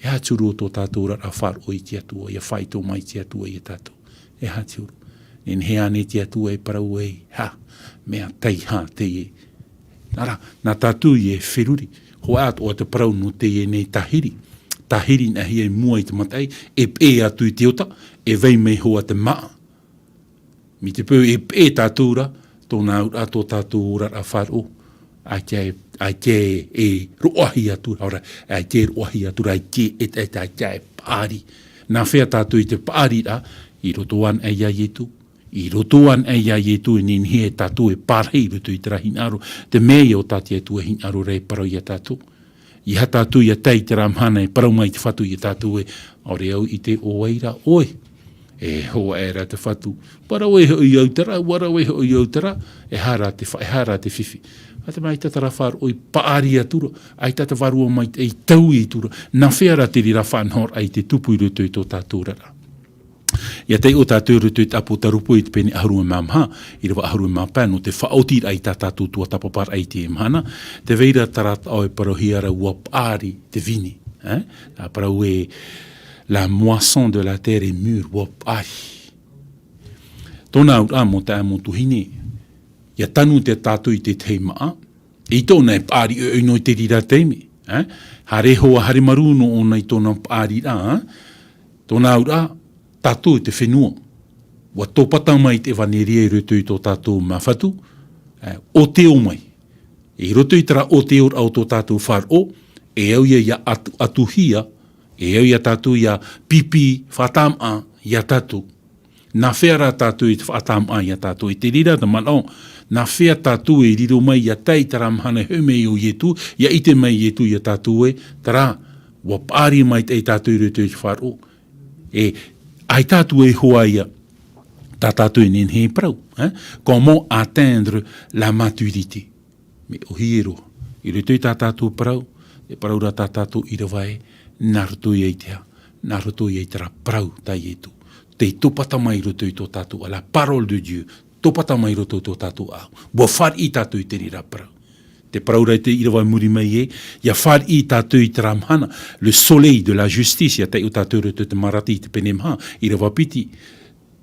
E aha te huru o tō tātou oraraʻa faʻaroʻo i te Atua, ʻia faito mai te Atua ia tātou? E aha te huru? Nehenehe ānei te Atua e parau ai, ha, mea taiʻa teie. Nā reira, nā tātou e feruri, hōʻē atoʻa te parau nō teie nei tahiri. Tahiri nā hea i mua i te mataʻi, e peʻe atu i te ota, e vai mai hoʻi te māʻa. Mai te peu e peʻe tātou ra, tōna auraʻa tō tātou oraraʻa faʻaroʻo. ʻAita e, ʻaita e roaʻa atu ra, ʻaita e roaʻa atu ra, ʻaita e, e, e, ʻaita e paʻari. Nā hea tātou i te paʻari ra, i roto anaʻe ia Ietu. I roto anaʻe ia Ietu e nehenehe e tātou e pārahi i roto i terā hinaʻaro, te mea ia ʻo tā te Atua e hinaʻaro ra e parau ia tātou. ʻEiaha tātou ʻia tae i terā mahana e parau mai te Fatu ia tātou ē, ʻaore au i ʻite ʻo vai ra ʻoe. E hōʻē ra te Fatu, ʻua rave hoʻi au terā, ʻua rave hoʻi au terā, e aha rā te fa-, e aha rā te fifi. ʻAita mai te taʻata faʻaroʻo i paʻari atu ra, ʻaita te Vārua Maitaʻi i taui atu ra, nā hea rā te reira faʻanahoraʻa i te tupu i roto i tō tātou oraraʻa. ʻIa taiʻo tātou i roto i te ʻĀpōtarupo i te pene ʻahuru mā maha, ʻīrava ʻahuru mā pae, nō te faʻaotiraʻa i tā tātou tuatāpaparaʻa i teie mahana, tē vai ra terā taʻo e parauhia ra ʻua paʻari te vine, e? Nā parau ē, la moisson de la terre est mûre, ʻua paʻari. Tōna auraʻa mau taeaʻe mau tuahine, ʻia tanu te tātou i te tahi māʻa, ʻeita ʻōna e paʻari ʻoiʻoi noa i te reira taime, e? Haere hoa, haere marū noa ʻōna i tōna paʻariraʻa, e? Tōna auraʻa, tātou te fenua. ʻUa tōpata mai te ʻevaneria i roto i tō tātou māfatu, e, ʻōteo mai. I roto i terā ʻōteoraʻa o tō tātou faʻaroʻo, e au ia ʻia atu-, atuhia, e au ia tātou ʻia pipi faʻatāmaʻa ia tātou. Nā hea rā tātou e faʻatāmaʻa ia tātou? I te reira te manaʻo, nā hea tātou e riro mai ʻia tae i terā mahana e hoʻi mai ʻo Ietu, ʻia ʻite mai Ietu ia tātou ē, terā, ʻua paʻari maitaʻi tātou i roto i te faʻaroʻo. E, ʻaita atu e hoa ia, tā tātou e nehenehe e parau, e? Comment atteindre la maturité? Mea ʻōhie roa. I roto i tā tātou parau, e parau ra tā tātou ʻīrava ē, nā roto ia i te aha, nā roto ia i terā parau tā Ietu. Tei tōpata mai i roto i tō tātou, la parole de Dieu, tōpata mai i roto i tō tātou ʻāʻau. ʻUa fāriʻi tātou i te reira parau. Te parau ra i te ʻīrava i muri mai ē, ʻia fāriʻi tātou i terā mahana, le soleil de la justice, ʻia taiʻo tātou i roto i te Marati i te pene maha, ʻīrava piti,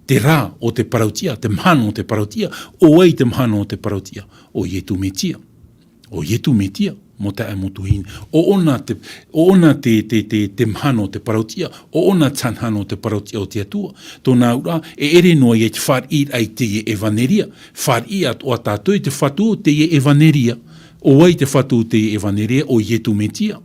te rā o te parauʻtiʻa, te mahana o te parauʻtiʻa, ʻo vai te mahana o te parauʻtiʻa? ʻO Ietu Metia. ʻO Ietu Metia, mau taeaʻe mau tuahine. ʻO ʻōna te, ʻo ʻōna te, te, te, te mahana o te parauʻtiʻa, ʻo ʻōna te mahana o te parauʻtiʻa o te Atua. Tōna auraʻa, e ʻere noa ia i te fāriʻiraʻa i teie ʻevaneria. Fāriʻi atoʻa tātou i te Fatu o teie ʻevaneria. ʻO vai te Fatu o teie ʻevaneria? ʻO Ietu Metia.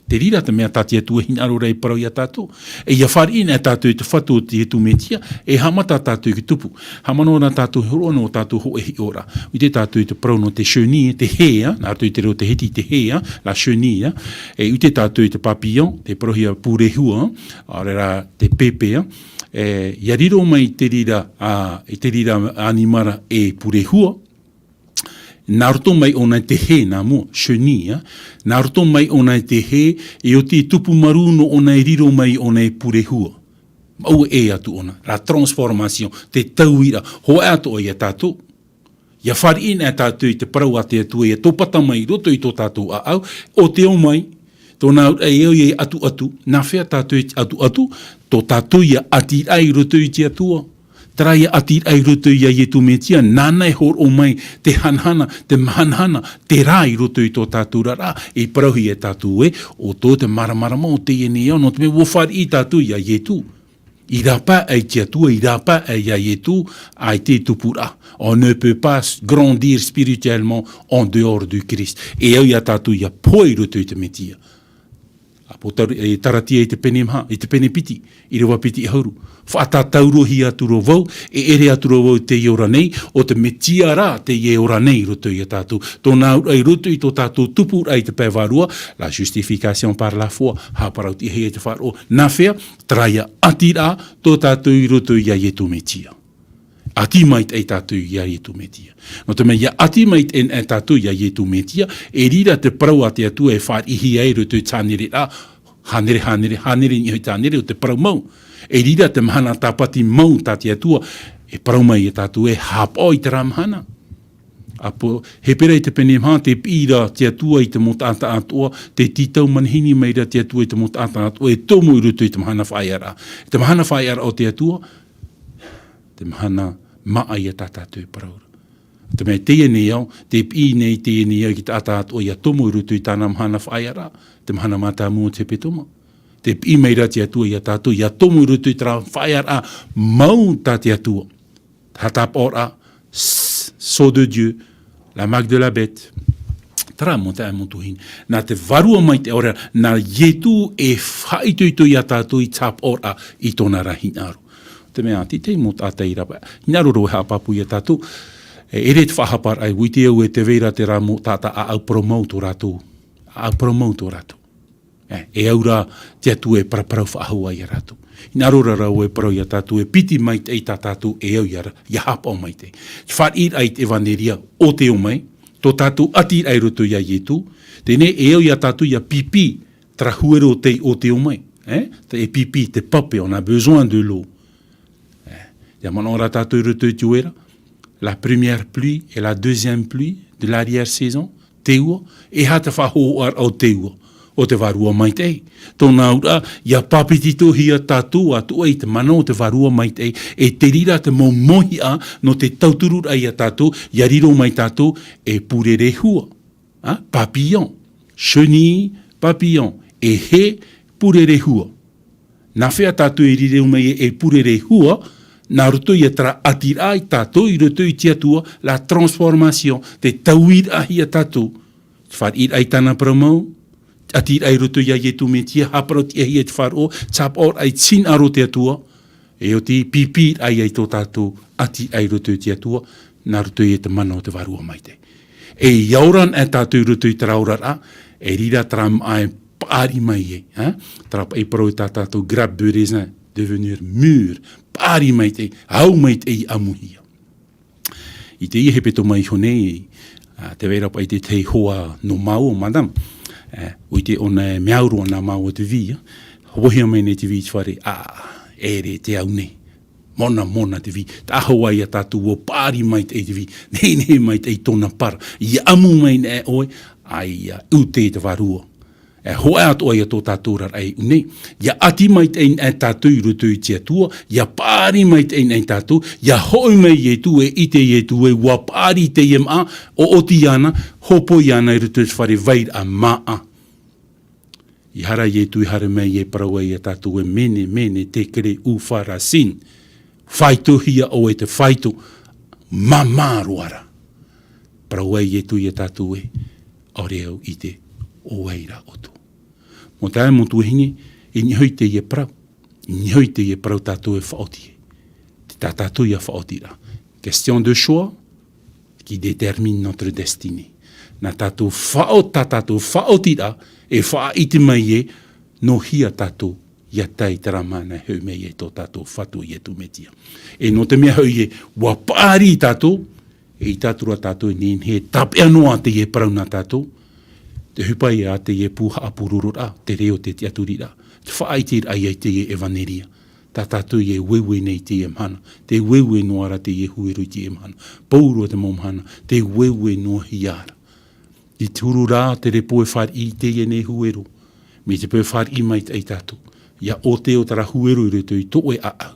Te reira te mea tā te Atua e hinaʻaro ra e parau ia tātou. E ʻia fāriʻi na tātou i te Fatu o Ietu Metia, e haʻamata tātou i te tupu. Haʻamanaʻo na tātou e hōroʻa noa tātou hōʻē hiʻoraʻa. ʻUa ʻite tātou i te parau nō te chenille, te hē, ā, nā roto i te reo te hiti te hē, ā, la chenille, ā. E ʻua ʻite tātou i te papillon, te parauhia pūrehua, ā, ʻaore rā te pēpē, ā. E, ʻia riro mai te reira, ā, i te reira ʻanimara e pūrehua, Nā roto mai ʻōna i te hē nā mua, chenille, ā. Nā roto mai ʻōna i te hē, e oti e tupu marū noa ʻōna e riro mai ʻōna e pure hua. Mau e atu ʻōna, la transformation, te tauiraʻa, hōʻē atoʻa ia tātou. ʻIa fāriʻi na tātou i te parau a te Atua, ʻia tōpata mai i roto i tō tātou ʻāʻau, ʻo tē ʻō mai, tōna auraʻa e au ʻia ʻatuʻatu, nā hea tātou e ʻatuʻatu, tō tātou ia ʻatiraʻa i roto i te Atua. Terā ia ʻatiraʻa i roto ia Ietu Metia, nāna e hōroʻa mai te hanahana, te mahanahana, te rā i roto i tō tātou oraraʻa, e parauhia e tātou ē, ʻo tō te māramarama o teie nei ao, nō te mea ʻua fāriʻi tātou ia Ietu. I rāpae ai te Atua, i rāpae ai ia Ietu, ʻaita e tupuraʻa. On ne peut pas grandir spirituellement en dehors du Christ. E au ia tātou ia pohe i roto i te Metia. ʻA pōtaru, e Taratia i te pene maha, i te pene piti, ʻīrava piti ʻahuru. Faʻatātaurohia atu ra vau, e ʻere atu ra vau i teie ora nei, ʻo te Metia rā teie ora nei i roto ia tātou. Tōna auraʻa i roto i tō tātou tupuraʻa i te pae vārua, la justification par la foi, haʻaparau-tiʻahia i te faʻaroʻo. Nā hea, terā ia ʻatiraʻa tō tātou i roto ia Ietu Metia. ʻAti maitaʻi tātou ia Ietu Metia. Nō te mea ʻia ʻati maitaʻi na tātou ia Ietu Metia, e riro te parau a te Atua e fāriʻihia ai i roto i te hānere rā, hānere, hānere, hānere, i niʻa i te hānere ʻo te parau mau. E riro te mahana tāpati mau tā te Atua, e parau mai ia tātou e haʻapaʻo i terā mahana. ʻA pō, Hepera i te pene maha, tē piʻi ra te Atua i te mau taʻata atoʻa, tē tītau manihini mai ra te Atua i te mau taʻata atoʻa, e tomo i roto i te mahana faʻaearaʻa. Te mahana faʻaearaʻa o te Atua, te mahana māʻa ia tā tātou e parau ra. Te mea teie nei ao, tē piʻi nei teie nei ao i te taʻata atoʻa ʻia tomo i roto i tāna mahana faʻaearaʻa, te mahana mātāmua o te hepetoma. Tē piʻi mai ra te Atua ia tātou, ʻia tomo i roto i terā faʻaearaʻa mau tā te Atua. Haʻatāpaʻoraʻa, s-, sceau de Dieu, la marque de la bête. Terā mau taeaʻe, mau tuahine. Nā te Vārua Maitaʻi ʻaore ra, nā Ietu e faʻaitoito ia tātou i te haʻapaʻoraʻa i tōna ra hinaʻaro. Te mea, tē ʻite mau taʻata i rāpae. Hinaʻaro roa e haʻapāpū ia tātou. E ʻere te faʻahaparaʻa, ʻua ʻite au e tē vai ra terā mau taʻata ʻāʻau parau mau tō rātou. ʻĀʻau parau mau tō rātou. E, e au ra te Atua e paraparau faʻahou ai ia rātou. Hinaʻaro ra vau e parau ia tātou, e piti maitaʻi tā tātou e au ia ra, ʻia haʻapaʻo maitaʻi. Te fāriʻiraʻa i te ʻevaneria ʻo tē ʻō mai, tō tātou ʻatiraʻa i roto ia Ietu, teie nei e au ia tātou ʻia pīpī terā huero tei ʻo tē ʻō mai, e? Te, e pīpī te pape, on a besoin de l'eau. E, ʻia manaʻo ra tātou i roto i te uera, la première pluie et la deuxième pluie de l'arrière-saison, te ua, e aha te faʻahōhoʻaraʻa o te ua, ʻo te Vārua Maitaʻi. Tōna auraʻa, ʻia pāpetitohia tātou atoʻa i te mana o te Vārua Maitaʻi, e te reira te mau mōhiʻa nō te tautururaʻa ia tātou, ʻia riro mai tātou e purere hua. Ā, papillon, chenille, papillon, e hē, purere hua. Nā hea tātou e riro mai e, e purere hua, nā roto ia terā ʻatiraʻa ia tātou i roto i te Atua, la transformation, te tauiraʻahia tātou. Te fāriʻiraʻa i tāna parau mau, te ʻatiraʻa i roto ia Ietu Metia, haʻaparau-tiʻahia i te faʻaroʻo, te haʻapaʻoraʻa i te hinaʻaro o te Atua, e oti pīpīraʻa ia i tō tātou ʻatiraʻa i roto i te Atua, nā roto ia i te mana o te Vārua Maitaʻi. E ʻia ora na tātou i roto i terā oraraʻa, e riro terā māʻa e paʻari mai ai, ā? Terā paʻi parau i tā tātou grappe de raisin, devenir mûr, paʻari maitaʻi, au maitaʻi i ʻamuhia. I teie hepetoma iho nei, ā, tē vai ra paʻi te tahi hoa nō māua, madame. Ā, ʻua ʻite ʻōna e mea au roa nā māua te vī, ā. Hopohia mai nei te vī i te fare, ā, ʻere te au nei. Mona, mona te vī. Taʻahoa ia tātou ʻua paʻari maitaʻi te vī. Nehenehe maitaʻi tōna para. ʻIa ʻamu mai na ʻoe, ʻaita, ʻua ʻite te Vārua. E hōʻē atoʻa ia tō tātou oraraʻa i ʻō nei. ʻIa ʻati maitaʻi na tātou i roto i te Atua, ʻia paʻari maitaʻi na tātou, ʻia hoʻi mai Ietu e ʻite Ietu ē ʻua paʻari teie māʻa, ʻoʻoti iāna, hōpoi iāna i roto i te fare vairaʻa māʻa. ʻIa haere Ietu, ʻia haere mai e parau ai ia tātou ē mene, mene, tekle, upharasin. Faʻaitohia ʻoe te faʻaito, māmā roa ra. Parau ai Ietu ia tātou ē, ʻaore au ʻite, ʻo vai ra ʻoutou. Mau taeaʻe, mau tuahine, i niʻa hoʻi teie parau. I niʻa hoʻi teie parau tātou e faʻaoti ai. Te tā tātou ia faʻaotiraʻa. Question de choix qui détermine notre destinée. Nā tātou faʻaot-, tā tātou faʻaotiraʻa e faʻaʻite mai ē, nō hea tātou ʻia tae i terā mahana e hoʻi mai ai tō tātou Fatu Ietu Metia. E nō te mea hoʻi ē, ʻua paʻari tātou, E ʻite atu ra tātou e nehenehe e tāpeʻa noa teie parau nā tātou, te ʻohipa ia teie pū haʻapurororaʻa, te reo, te tiʻaturiraʻa, te faʻaʻiteraʻa ia i teie ʻevaneria. Tā tātou ia e ueue nei i teie mahana, tē ueue noa ra teie huero i teie mahana. Pauroa te mau mahana, tē ueue noa hia ra. I te huru rā, te repo e fāriʻi i teie nei huero. Mai te peu e fāriʻi mai ai tātou, ia ʻōtē ʻo terā huero i roto i tō ʻoe ʻāʻau.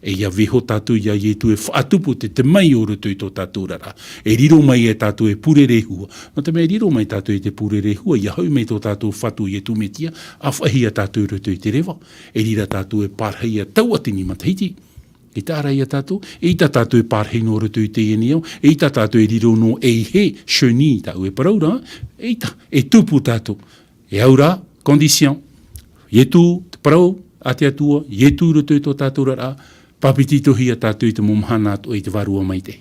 E ia vaiiho tātou ia Ietu e faʻatupu te, te mai o roto i tō tātou oraraʻa. E riro mai e tātou e pure rehua. Nō te mea e riro mai tātou i te pure rehua, ia hoʻi mai tō tātou Fatu Ietu Metia, ʻa faʻaʻitehia tātou i roto i te reva. E riro tātou e pārahi ia tauatini matahiti. E ʻite ra ia tātou, e ʻita tātou e pārahi noa roto i teie nei ao, e ʻita tātou e riro noa e hē, chenille, tāʻu e parau ra, e ʻita, e tupu tātou. E au rā, condition. Ietu, te parau a te Atua, Ietu i roto i tō tātou oraraʻa, pāpetitohia tātou i te mau mahana atoʻa i te Vārua Maitaʻi.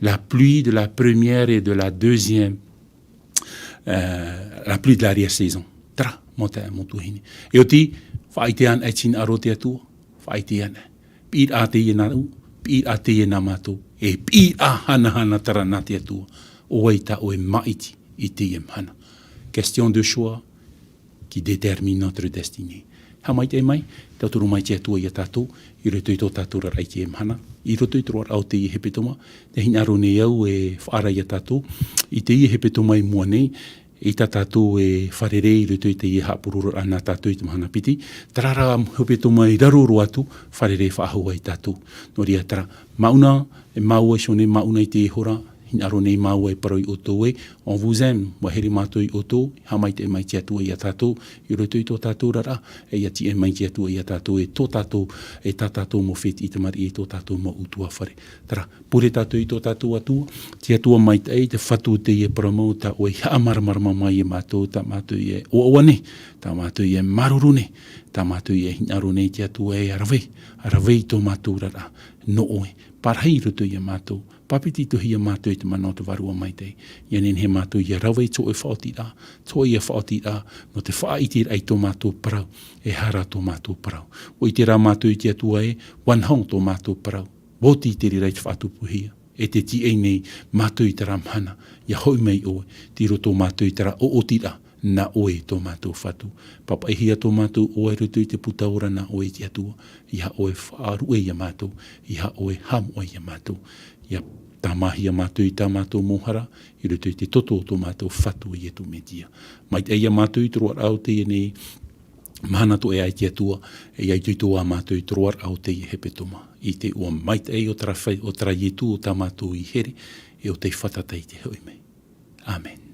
La pluie de la première et de la deuxième, euh, la pluie de l'arrière-saison. Terā, mau taeaʻe, mau tuahine. E oti, faʻaʻite anaʻe i te hinaʻaro o te Atua, faʻaʻite anaʻe. Piʻiraʻa teie nāʻu, piʻiraʻa teie nā mātou, e piʻiraʻa hanahana terā nā te Atua, ʻo vai tā ʻoe māʻiti i teie mahana. Question de choix qui détermine notre destinée. Haʻamaitaʻi mai, tauturu mai te Atua ia tātou, i roto i tō tātou oraraʻa i teie mahana, i roto i te roaraʻa o teie hepetoma, tē hinaʻaro nei au e faʻaara ia tātou, i teie hepetoma i mua nei, ʻita tātou e fārerei i roto i teie haʻapurororaʻa nā tātou i te mahana piti, terā rā hepetoma i raro roa atu, fārerei faʻahou ai tātou. Nō reira terā, māʻona, e māua i ʻō nei, māʻona i teie hora, hinaʻaro nei māua e parau ia ʻoutou ē, on vous aime, ʻua here mātou ia ʻoutou, haʻamaitaʻi mai te Atua ia tātou, i roto i tō tātou oraraʻa, e ia tiʻa mai te Atua ia tātou, e tō tātou, e tā tātou mau fētiʻi tamariʻi, e tō tātou mau ʻutuāfare. Terā, pure tātou i tō tātou Atua, te Atua maitaʻi, te Fatu o teie parau mau, tā ʻoe i haʻamāramarama mai ia mātou, tā mātou ia e ʻoaʻoa nei, tā mātou ia e māuruuru nei, tā mātou ia e hinaʻaro nei te Atua e rave, rave i tō mātou oraraʻa, nō ʻoe, pārahi i roto ia mātou, pāpetitohia mātou i te mana o te Vārua Maitaʻi, ia nehenehe mātou ia rave i tō ʻoe faʻaotiraʻa, tō ʻoe ia faʻaotiraʻa, nō te faʻaʻiteraʻa i tō mātou parau, e aha rā tō mātou parau. ʻUa ʻite rā mātou i te Atua ē, ʻua noho tō mātou parau. ʻUa oti i te reira i te faʻatupuhia, e tē tiʻa nei mātou i terā mahana, ia hoʻi mai ʻoe, tei roto mātou i terā ʻoʻotiraʻa, nā ʻoe tō mātou Fatu. Pāpaʻihia tō mātou ʻoaʻoa i roto i te puta ora nā ʻoe te Atua, ia ʻoe faʻaruʻe ia mātou, ia ʻoe haʻamoʻe ia mātou. Ia tāmāhia mātou i tā mātou mau hara, i roto i te toto o tō mātou Fatu Ietu Metia. Maitaʻi ia mātou i te roaraʻa o teie nei, mahana atoʻa e te Atua, e ia itoito ā mātou i te roaraʻa o teie hepetoma. I te iʻoa maitaʻi o terā fai-, o terā Ietu o tā mātou i here, e o tei fātata i te hoʻi mai. ʻĀmene.